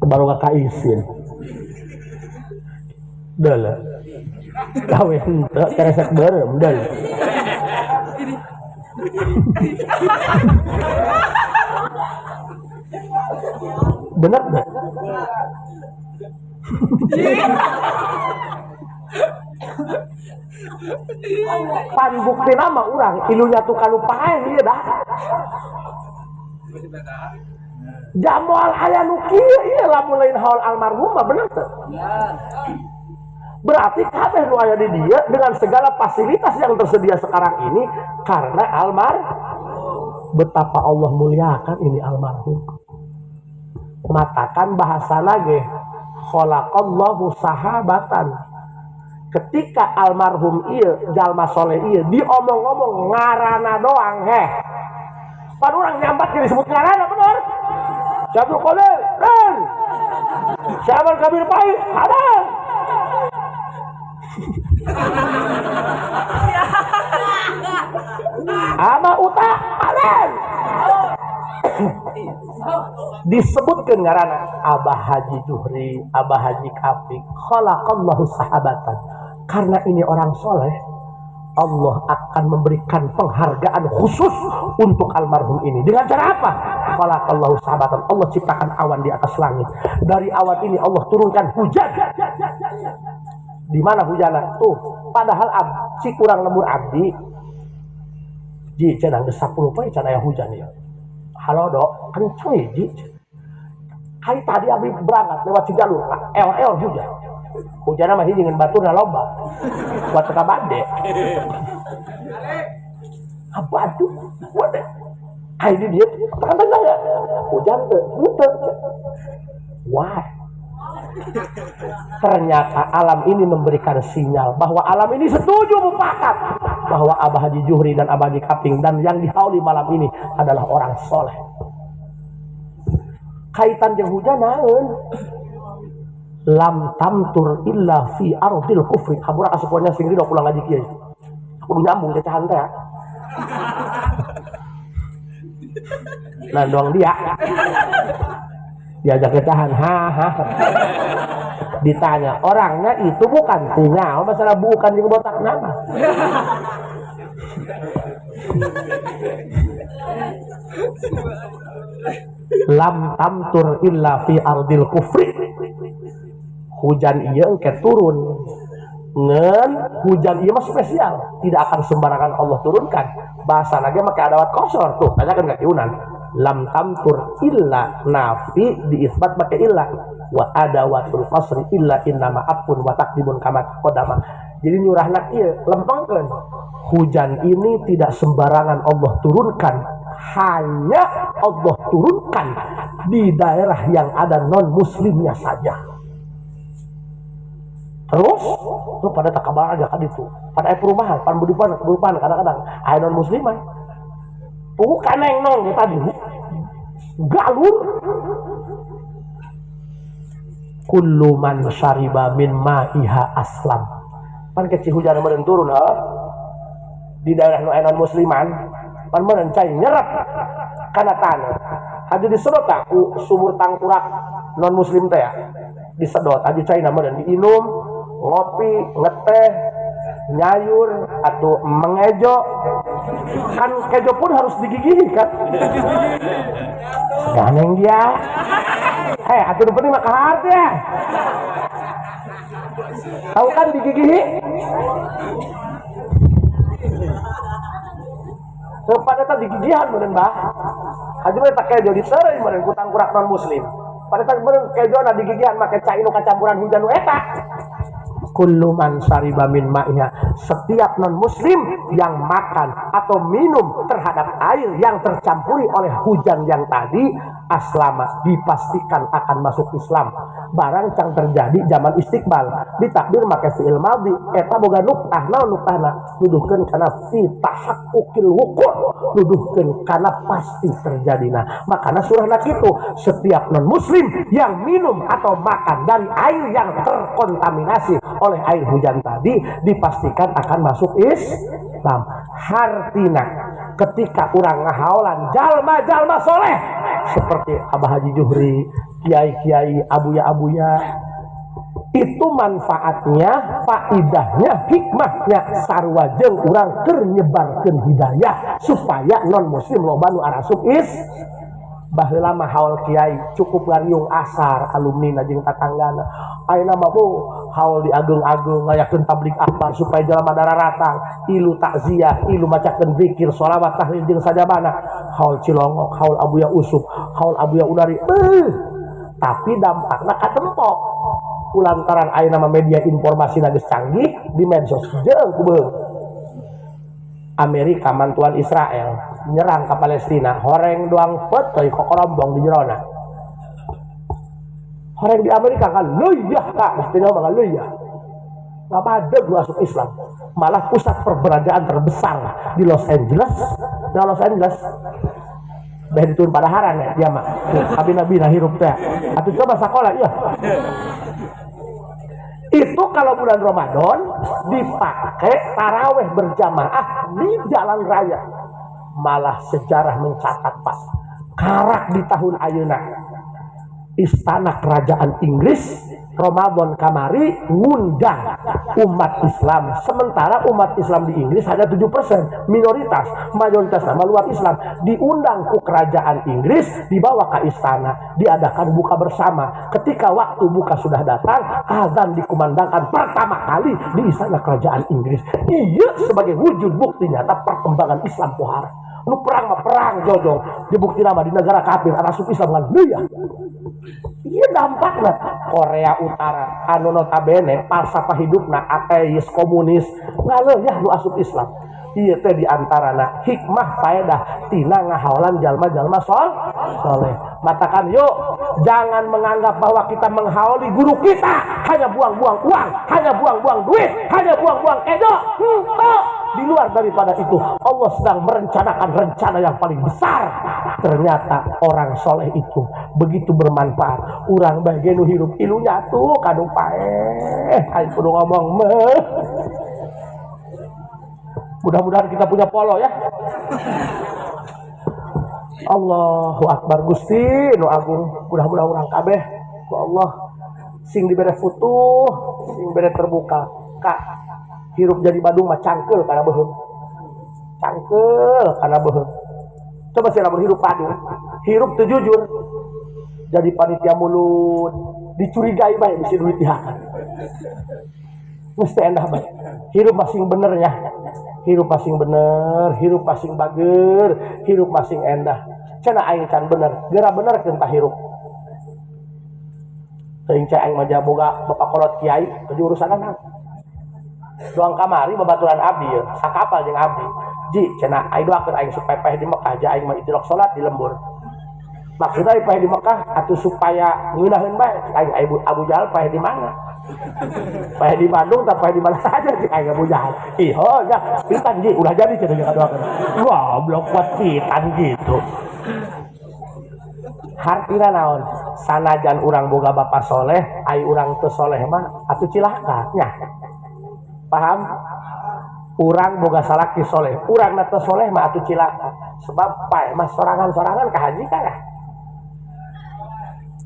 Baru ka isin. Deuleu. Gawe henteu keresek beureum deuleu. Bener gak? Pan bukti nama orang ilunya tuh kalau paeh ieu dah. Jamoal aya nu kieu ieu lamun lain haul almarhum mah bener teu? Berarti kabeh nu aya di dieu dengan segala fasilitas yang tersedia sekarang ini karena almarhum. Betapa Allah muliakan ini almarhum. Matakan bahasa lagi khalaqallahu sahabatan. Ketika almarhum ieu jalma soleh ieu diomong-omong ngarana doang heh. Pan urang nyambat jadi disebut ngarana bener. Syabdul Qadir, dan Syabal Kabir Pai, ada. Ama uta, ada. Disebutkan ngarana Abah Haji Juhri, Abah Haji Kafik, khalaqallahu sahabatan. Karena ini orang soleh, Allah akan memberikan penghargaan khusus untuk almarhum ini. Dengan cara apa? Khalaqallahu sahabatan. Allah ciptakan awan di atas langit. Dari awan ini Allah turunkan hujan. Di mana hujannya? Tuh, padahal si kurang lemur abdi Ji cenah geus 10 poe can aya hujan ieu. Halo dok, kenceng ya ji. Hari tadi abdi berangkat lewat Cijalur, el-el hujan. Hujanna mah hiji ngan baturna loba. Buat teka bade. Aduh, waduh. Ai di dieu kan ya. Hujan teu, henteu. Wah. Ternyata alam ini memberikan sinyal bahwa alam ini setuju mufakat bahwa Abah Haji Juhri dan Abah Haji Kaping dan yang dihauli malam ini adalah orang soleh. Kaitan jeung hujan naon? Lam tamtur illa fi ardil kufri. Hampura kasukuannya sing ridho pulang ngaji kieu. Kudu nyambung cacahan teh. Nah doang dia. Diajak cacahan, ha ha. Ditanya orangnya itu bukan punya, masalah bukan jeung botak nama. Lam tamtur illa fi ardil kufri. Hujan ieu engke turun. Ngan hujan ieu mah spesial, tidak akan sembarangan Allah turunkan. Bahasa lagi make adawat kosor tuh, tanyakan ka Kiunan. Lam tamtur illa nafi diisbat make illa wa adawatul qasri illa innama apun wa taqdimun kama taqaddama. Jadi nyurahna ieu lempengkeun. Hujan ini tidak sembarangan Allah turunkan, hanya Allah turunkan di daerah yang ada non muslimnya saja. Terus lu pada tak kabar aja kan itu. Pada perumahan, pan perumahan kadang-kadang aya non musliman. Bukan neng nong tadi. Galur. Kullu man syariba min ma'iha aslam. Pan kecil hujan meureun turun ha. Di daerah nu aya non musliman, pan meureun cai nyerep kana taneuh. Haji disedot tak ku sumur tangkurak non muslim teh ya. Disedot haji caina meureun diinum, ngopi, ngeteh, nyayur atau mengejo. Kan kejo pun harus digigihi kan. Ganeng dia. Hei, atuh nu penting mah kahar ya. Tahu kan digigihi? Pada eta digigihan meureun bah. Haji mah tak kejo diteureuy meureun ku tangkurak non muslim. Pada eta meureun kejona digigihan make cai nu kacampuran hujan nu eta. Kullu man syariba min ma'iha, setiap non muslim yang makan atau minum terhadap air yang tercampuri oleh hujan yang tadi, aslama, dipastikan akan masuk Islam. Barang cang terjadi zaman istiqbal, ditakdir make fi'il madhi, eta boga nuktah, naon nuktahna? Nuduhkeun kana fi tahaqquqil wuqu', nuduhkeun kana pasti terjadina. Makana surahna kitu, setiap non muslim yang minum atau makan dari air yang terkontaminasi oleh air hujan tadi dipastikan akan masuk Islam. Hartina ketika urang ngahaolan jalma-jalma soleh seperti Abah Haji Juhri, kiai-kiai, abuya-abuya, itu manfaatnya, faidahnya, hikmahnya sarua jeung urang keur nyebarkeun hidayah supaya non muslim loba nu arasup is. Baheula mah haul kiai cukup ngariung asar alumni jeung tatanggana. Ayeuna mah bu haul diageung-ageung ngayakeun tablig akbar supaya jelema dararatang, ilu takziah, ilu macakeun zikir, sholawat, tahlil jeung sajabana. Haul Cilongok, haul Abuya Usuk, haul Abuya Unari. Tapi dampakna katempok. Kulantaran ayeuna mah media informasi geus canggih di medsos jeung kubeung. Amerika mantuan Israel nyerang ke Palestina, horeng doang petoi kokorombong di jerona. Horeng di Amerika kan luyah kak, mestinya mah luyah. Nggak ada masuk Islam. Malah pusat perbelanjaan terbesar di Los Angeles. Nah Los Angeles beh ditun padaharan ya dia mah. Abi nabi nah hirup teh. Atuh coba sekolah iya. Itu kalau bulan Ramadan dipakai taraweh berjamaah di jalan raya. Malah sejarah mencatat Pak, karak di tahun ayeuna istana kerajaan Inggris Ramadan kamari ngundang umat Islam. Sementara umat Islam di Inggris hanya 7%, minoritas, mayoritas nama luar Islam. Diundang ke kerajaan Inggris, dibawa ke istana, diadakan buka bersama. Ketika waktu buka sudah datang, azan dikumandangkan pertama kali di istana kerajaan Inggris. Iya, sebagai wujud bukti nyata perkembangan Islam pohara. Lu perang mah perang jojong, dibukti nama di negara kafir asup Islam kan iya. Iya dampaknya Korea Utara anu notabene falsafah hidupna ateis komunis ngaleuh ya nu asup Islam. Ieu teh diantarana hikmah faedah tina ngahaolan jalma-jalma soleh. Matakan yuk jangan menganggap bahwa kita menghaoli guru kita hanya buang-buang uang, hanya buang-buang duit, hanya buang-buang edo. Di luar daripada itu Allah sedang merencanakan rencana yang paling besar. Ternyata orang soleh itu begitu bermanfaat. Urang bae nu hirup ilunya tuh kadu paeh. Aing kudu ngomong meh. Mudah-mudahan kita punya polo ya. Allahu Akbar Gusti nu agung. Mudah-mudahan urang kabeh ku Allah sing dibere futuh, sing bere terbuka. Kak, hirup jadi Badung mah cangkeul kana beuheung. Cangkeul kana beuheung. Coba sih lamun hirup Badung, hirup teu jujur. Jadi panitia mulut, dicurigai bae bisi duit dihakan. Mesti endah bae. Hirup masing bener ya. Hirup masing bener, hirup masing bager, hirup masing endah. Cenah aing can bener, geura bener keun tah hirup. Teuing cai aing mah boga bapak kolot kiai, urusan naon. Doang kamari babaturan abdi ye, sakapal jeung abdi. Ji cenah aing doakeun aing supaya paeh di Mekah, ja aing mah itirok salat di lembur. Maksudna paeh di Mekah atuh supaya ngeunaheun bae, aing Abu Jahal paeh di mana? Paeh di Bandung tak paeh di mana saja cik aing Abu Jahal. Ih, oh ya, pitan ji ulah jadi cenah jeung doakeun. Wah, blok kuat pitan gitu. Hartina naon? Sanajan urang boga bapa soleh, ai urang teu soleh mah atuh cilaka nya. Paham? Urang boga salaki soleh, urang na teu soleh mah atuh cilaka. Sebab paeh mah sorangan-sorangan ka haji kana.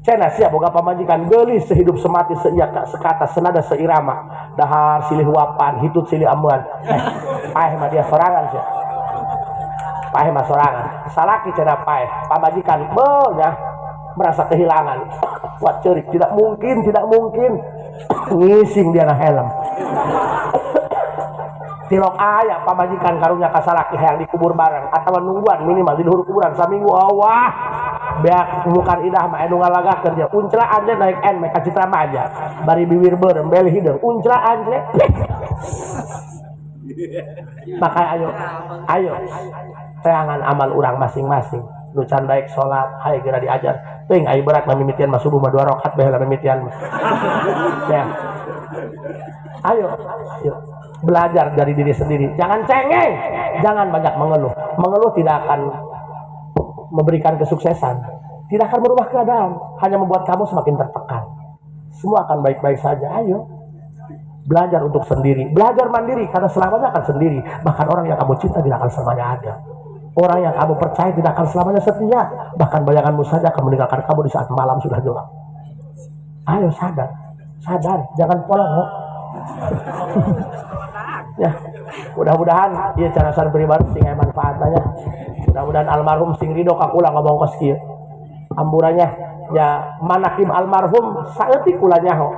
Cenah sia boga pamajikan geulis sehidup semati seia sekata senada seirama, dahar silih huapan, hitut silih amuan. Paeh mah dia sorangan sia. Paeh mah sorangan. Salaki cenah paeh, pamajikan beuh nya merasa kehilangan. Kuat ceurik, tidak mungkin, tidak mungkin. Ngising dia na helm. Tilok aya pamajikan karunya ka salaki hayang dikubur bareng atawa nungguan minimal di luhur kuburan saminggu awah. Beak bukan idah mah anu ngalagakeun dia. Uncla anjeun naik N meh ka Citra Maja. Bari biwir beureum beli hideung. Uncla anjeun. Maka ayo ayo teangan amal urang masing-masing. Nu can daek salat hayu geura diajar. Teuing ai berat mah mimitian mah subuh mah 2 rakaat bae lah mimitian mah. Ya. Ayo, ayo belajar dari diri sendiri. Jangan cengeng, jangan banyak mengeluh. Mengeluh tidak akan memberikan kesuksesan, tidak akan merubah keadaan, hanya membuat kamu semakin tertekan. Semua akan baik-baik saja. Ayo belajar untuk sendiri, belajar mandiri, karena selamanya akan sendiri. Bahkan orang yang kamu cinta tidak akan selamanya ada. Orang yang kamu percaya tidak akan selamanya setia. Bahkan bayanganmu saja akan meninggalkan kamu di saat malam sudah gelap. Ayo sadar, sadar, jangan polong. Ya, mudah-mudahan ieu carasan pribadi sing aya manfaatnya. Mudah-mudahan almarhum sing ridho ka kula ngomong kos kieu. Amburannya ya manakib almarhum saeutik kula nyaho.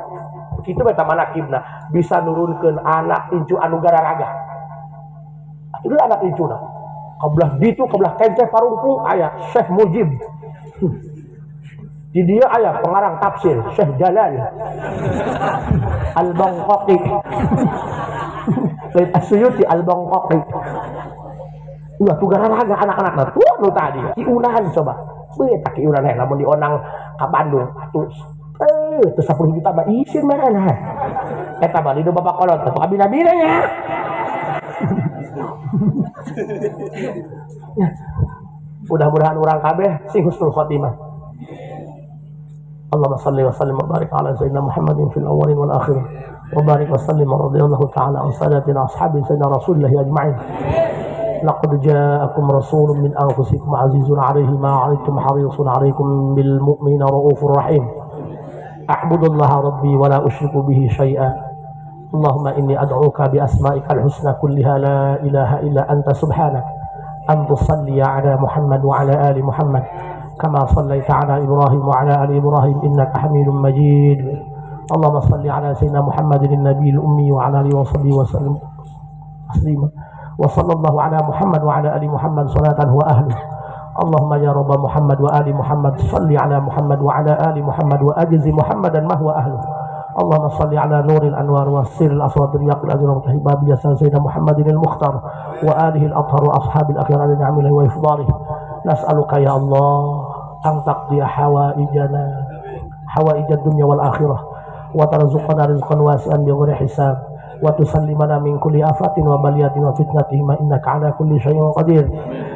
Kitu beta manakibna bisa nurunkeun anak incu anu gararaga. Atuh anak incuna. Kabelah ditu kabelah kenceh parungkung aya Syekh Mujib. Di dia aya pengarang tafsir Syekh Jalal Al-Bangkoki. Lain Asyuyuti Al-Bangkoki. Ulah tuh gararaga anak-anak tuh nu tadi. Kiunahan coba. Beuh tak kiunan heh lamun dionang ka Bandung atuh teu 10 juta mah isin meureun heh. Eta mah di bapak kolot atuh kabina-bina nya. Ya. Mudah-mudahan urang kabeh sing husnul khotimah. Allahumma salli wa sallim wa barik ala sayyidina Muhammadin fil awwalin wal akhirin. Wa barik wa sallim wa radhiyallahu ta'ala an sadatina ashabi sayyidina Rasulillah ajma'in. Laqad ja'akum rasulun min anfusikum azizun 'alaihi ma 'anittum harisun 'alaikum bil mu'minina raufur rahim. A'budullaha rabbi wa la usyriku bihi syai'a. Allahumma inni ad'uka bi asma'ikal husna kulliha la ilaha illa anta subhanak an tusalli ala Muhammad wa ala ali Muhammad kama sallaita ala Ibrahim wa ala ali Ibrahim innaka Hamidum Majid. Allahumma salli ala sayyidina Muhammadin nabiyil ummi wa ala alihi wa sahbihi wa sallam taslima. Wa sallallahu ala Muhammad wa ala ali Muhammad salatan huwa ahluh. Allahumma ya Rabb Muhammad wa ali Muhammad salli ala Muhammad wa ala ali Muhammad wa ajzi Muhammadan ma huwa ahluh. Allahumma salli ala nuril anwar wa siril aswad riyaqil azram wa tahibab yasan sayyidina Muhammadin al-mukhtar wa alihi al-athhar wa ashabil akhir ala ni'amihi wa ifdalih. Nas'aluka ya Allah an taqdiya hawaijana hawaijad dunya wal akhirah wa tarzuqana rizqan wasi'an bighairi hisab wa tusallimana min kulli afatin wa baliyatin wa fitnatihima innaka ala kulli syai'in qadir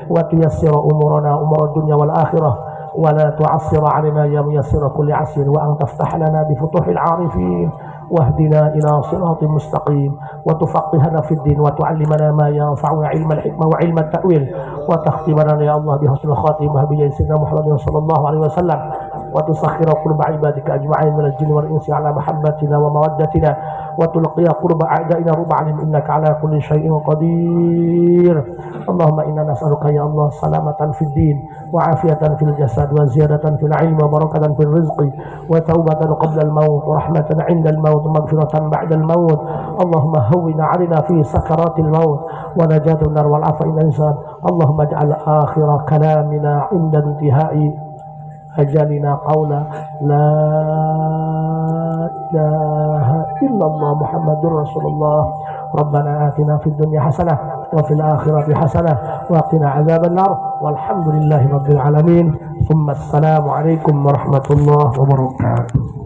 wa tuyassira umurana umurad dunya wal akhirah wa la tu'assir 'alaina ya muyassir kulli 'asir wa an taftah lana bi futuhil 'arifin wahdina ila siratin mustaqim wa tufaqihana fid din wa tu'allimana ma yanfa'una 'ilma al-hikmah wa 'ilma at-ta'wil wa takhtimana ya Allah bi husnil khatimah bi sayyidina Muhammadin sallallahu alaihi wasallam wa tusakhkhira quluba 'ibadika ajma'in minal jinni wal insi 'ala mahabbatina wa mawaddatina wa tulqiya qurba a'da'ina rub'an innaka 'ala kulli syai'in qadir. Allahumma inna nas'aluka ya Allah salamatan fid din wa 'afiyatan fil jasad wa ziyadatan fil 'ilmi wa barakatan fil rizqi wa taubatan qabla al maut wa rahmatan 'inda al maut wa maghfiratan ba'da al maut. Allahumma hawwin 'alaina fi sakaratil maut wa najatun nar wal 'afwa inda insan. Allahumma ij'al akhira kalamina 'inda intihai ajalina qawla la ilaha illallah Muhammadur Rasulullah. Rabbana atina fid dunya hasanah wa fil akhirati hasanah wa qina adzaban nar. Walhamdulillahi rabbil alamin. Thumma assalamu alaikum warahmatullahi wabarakatuh.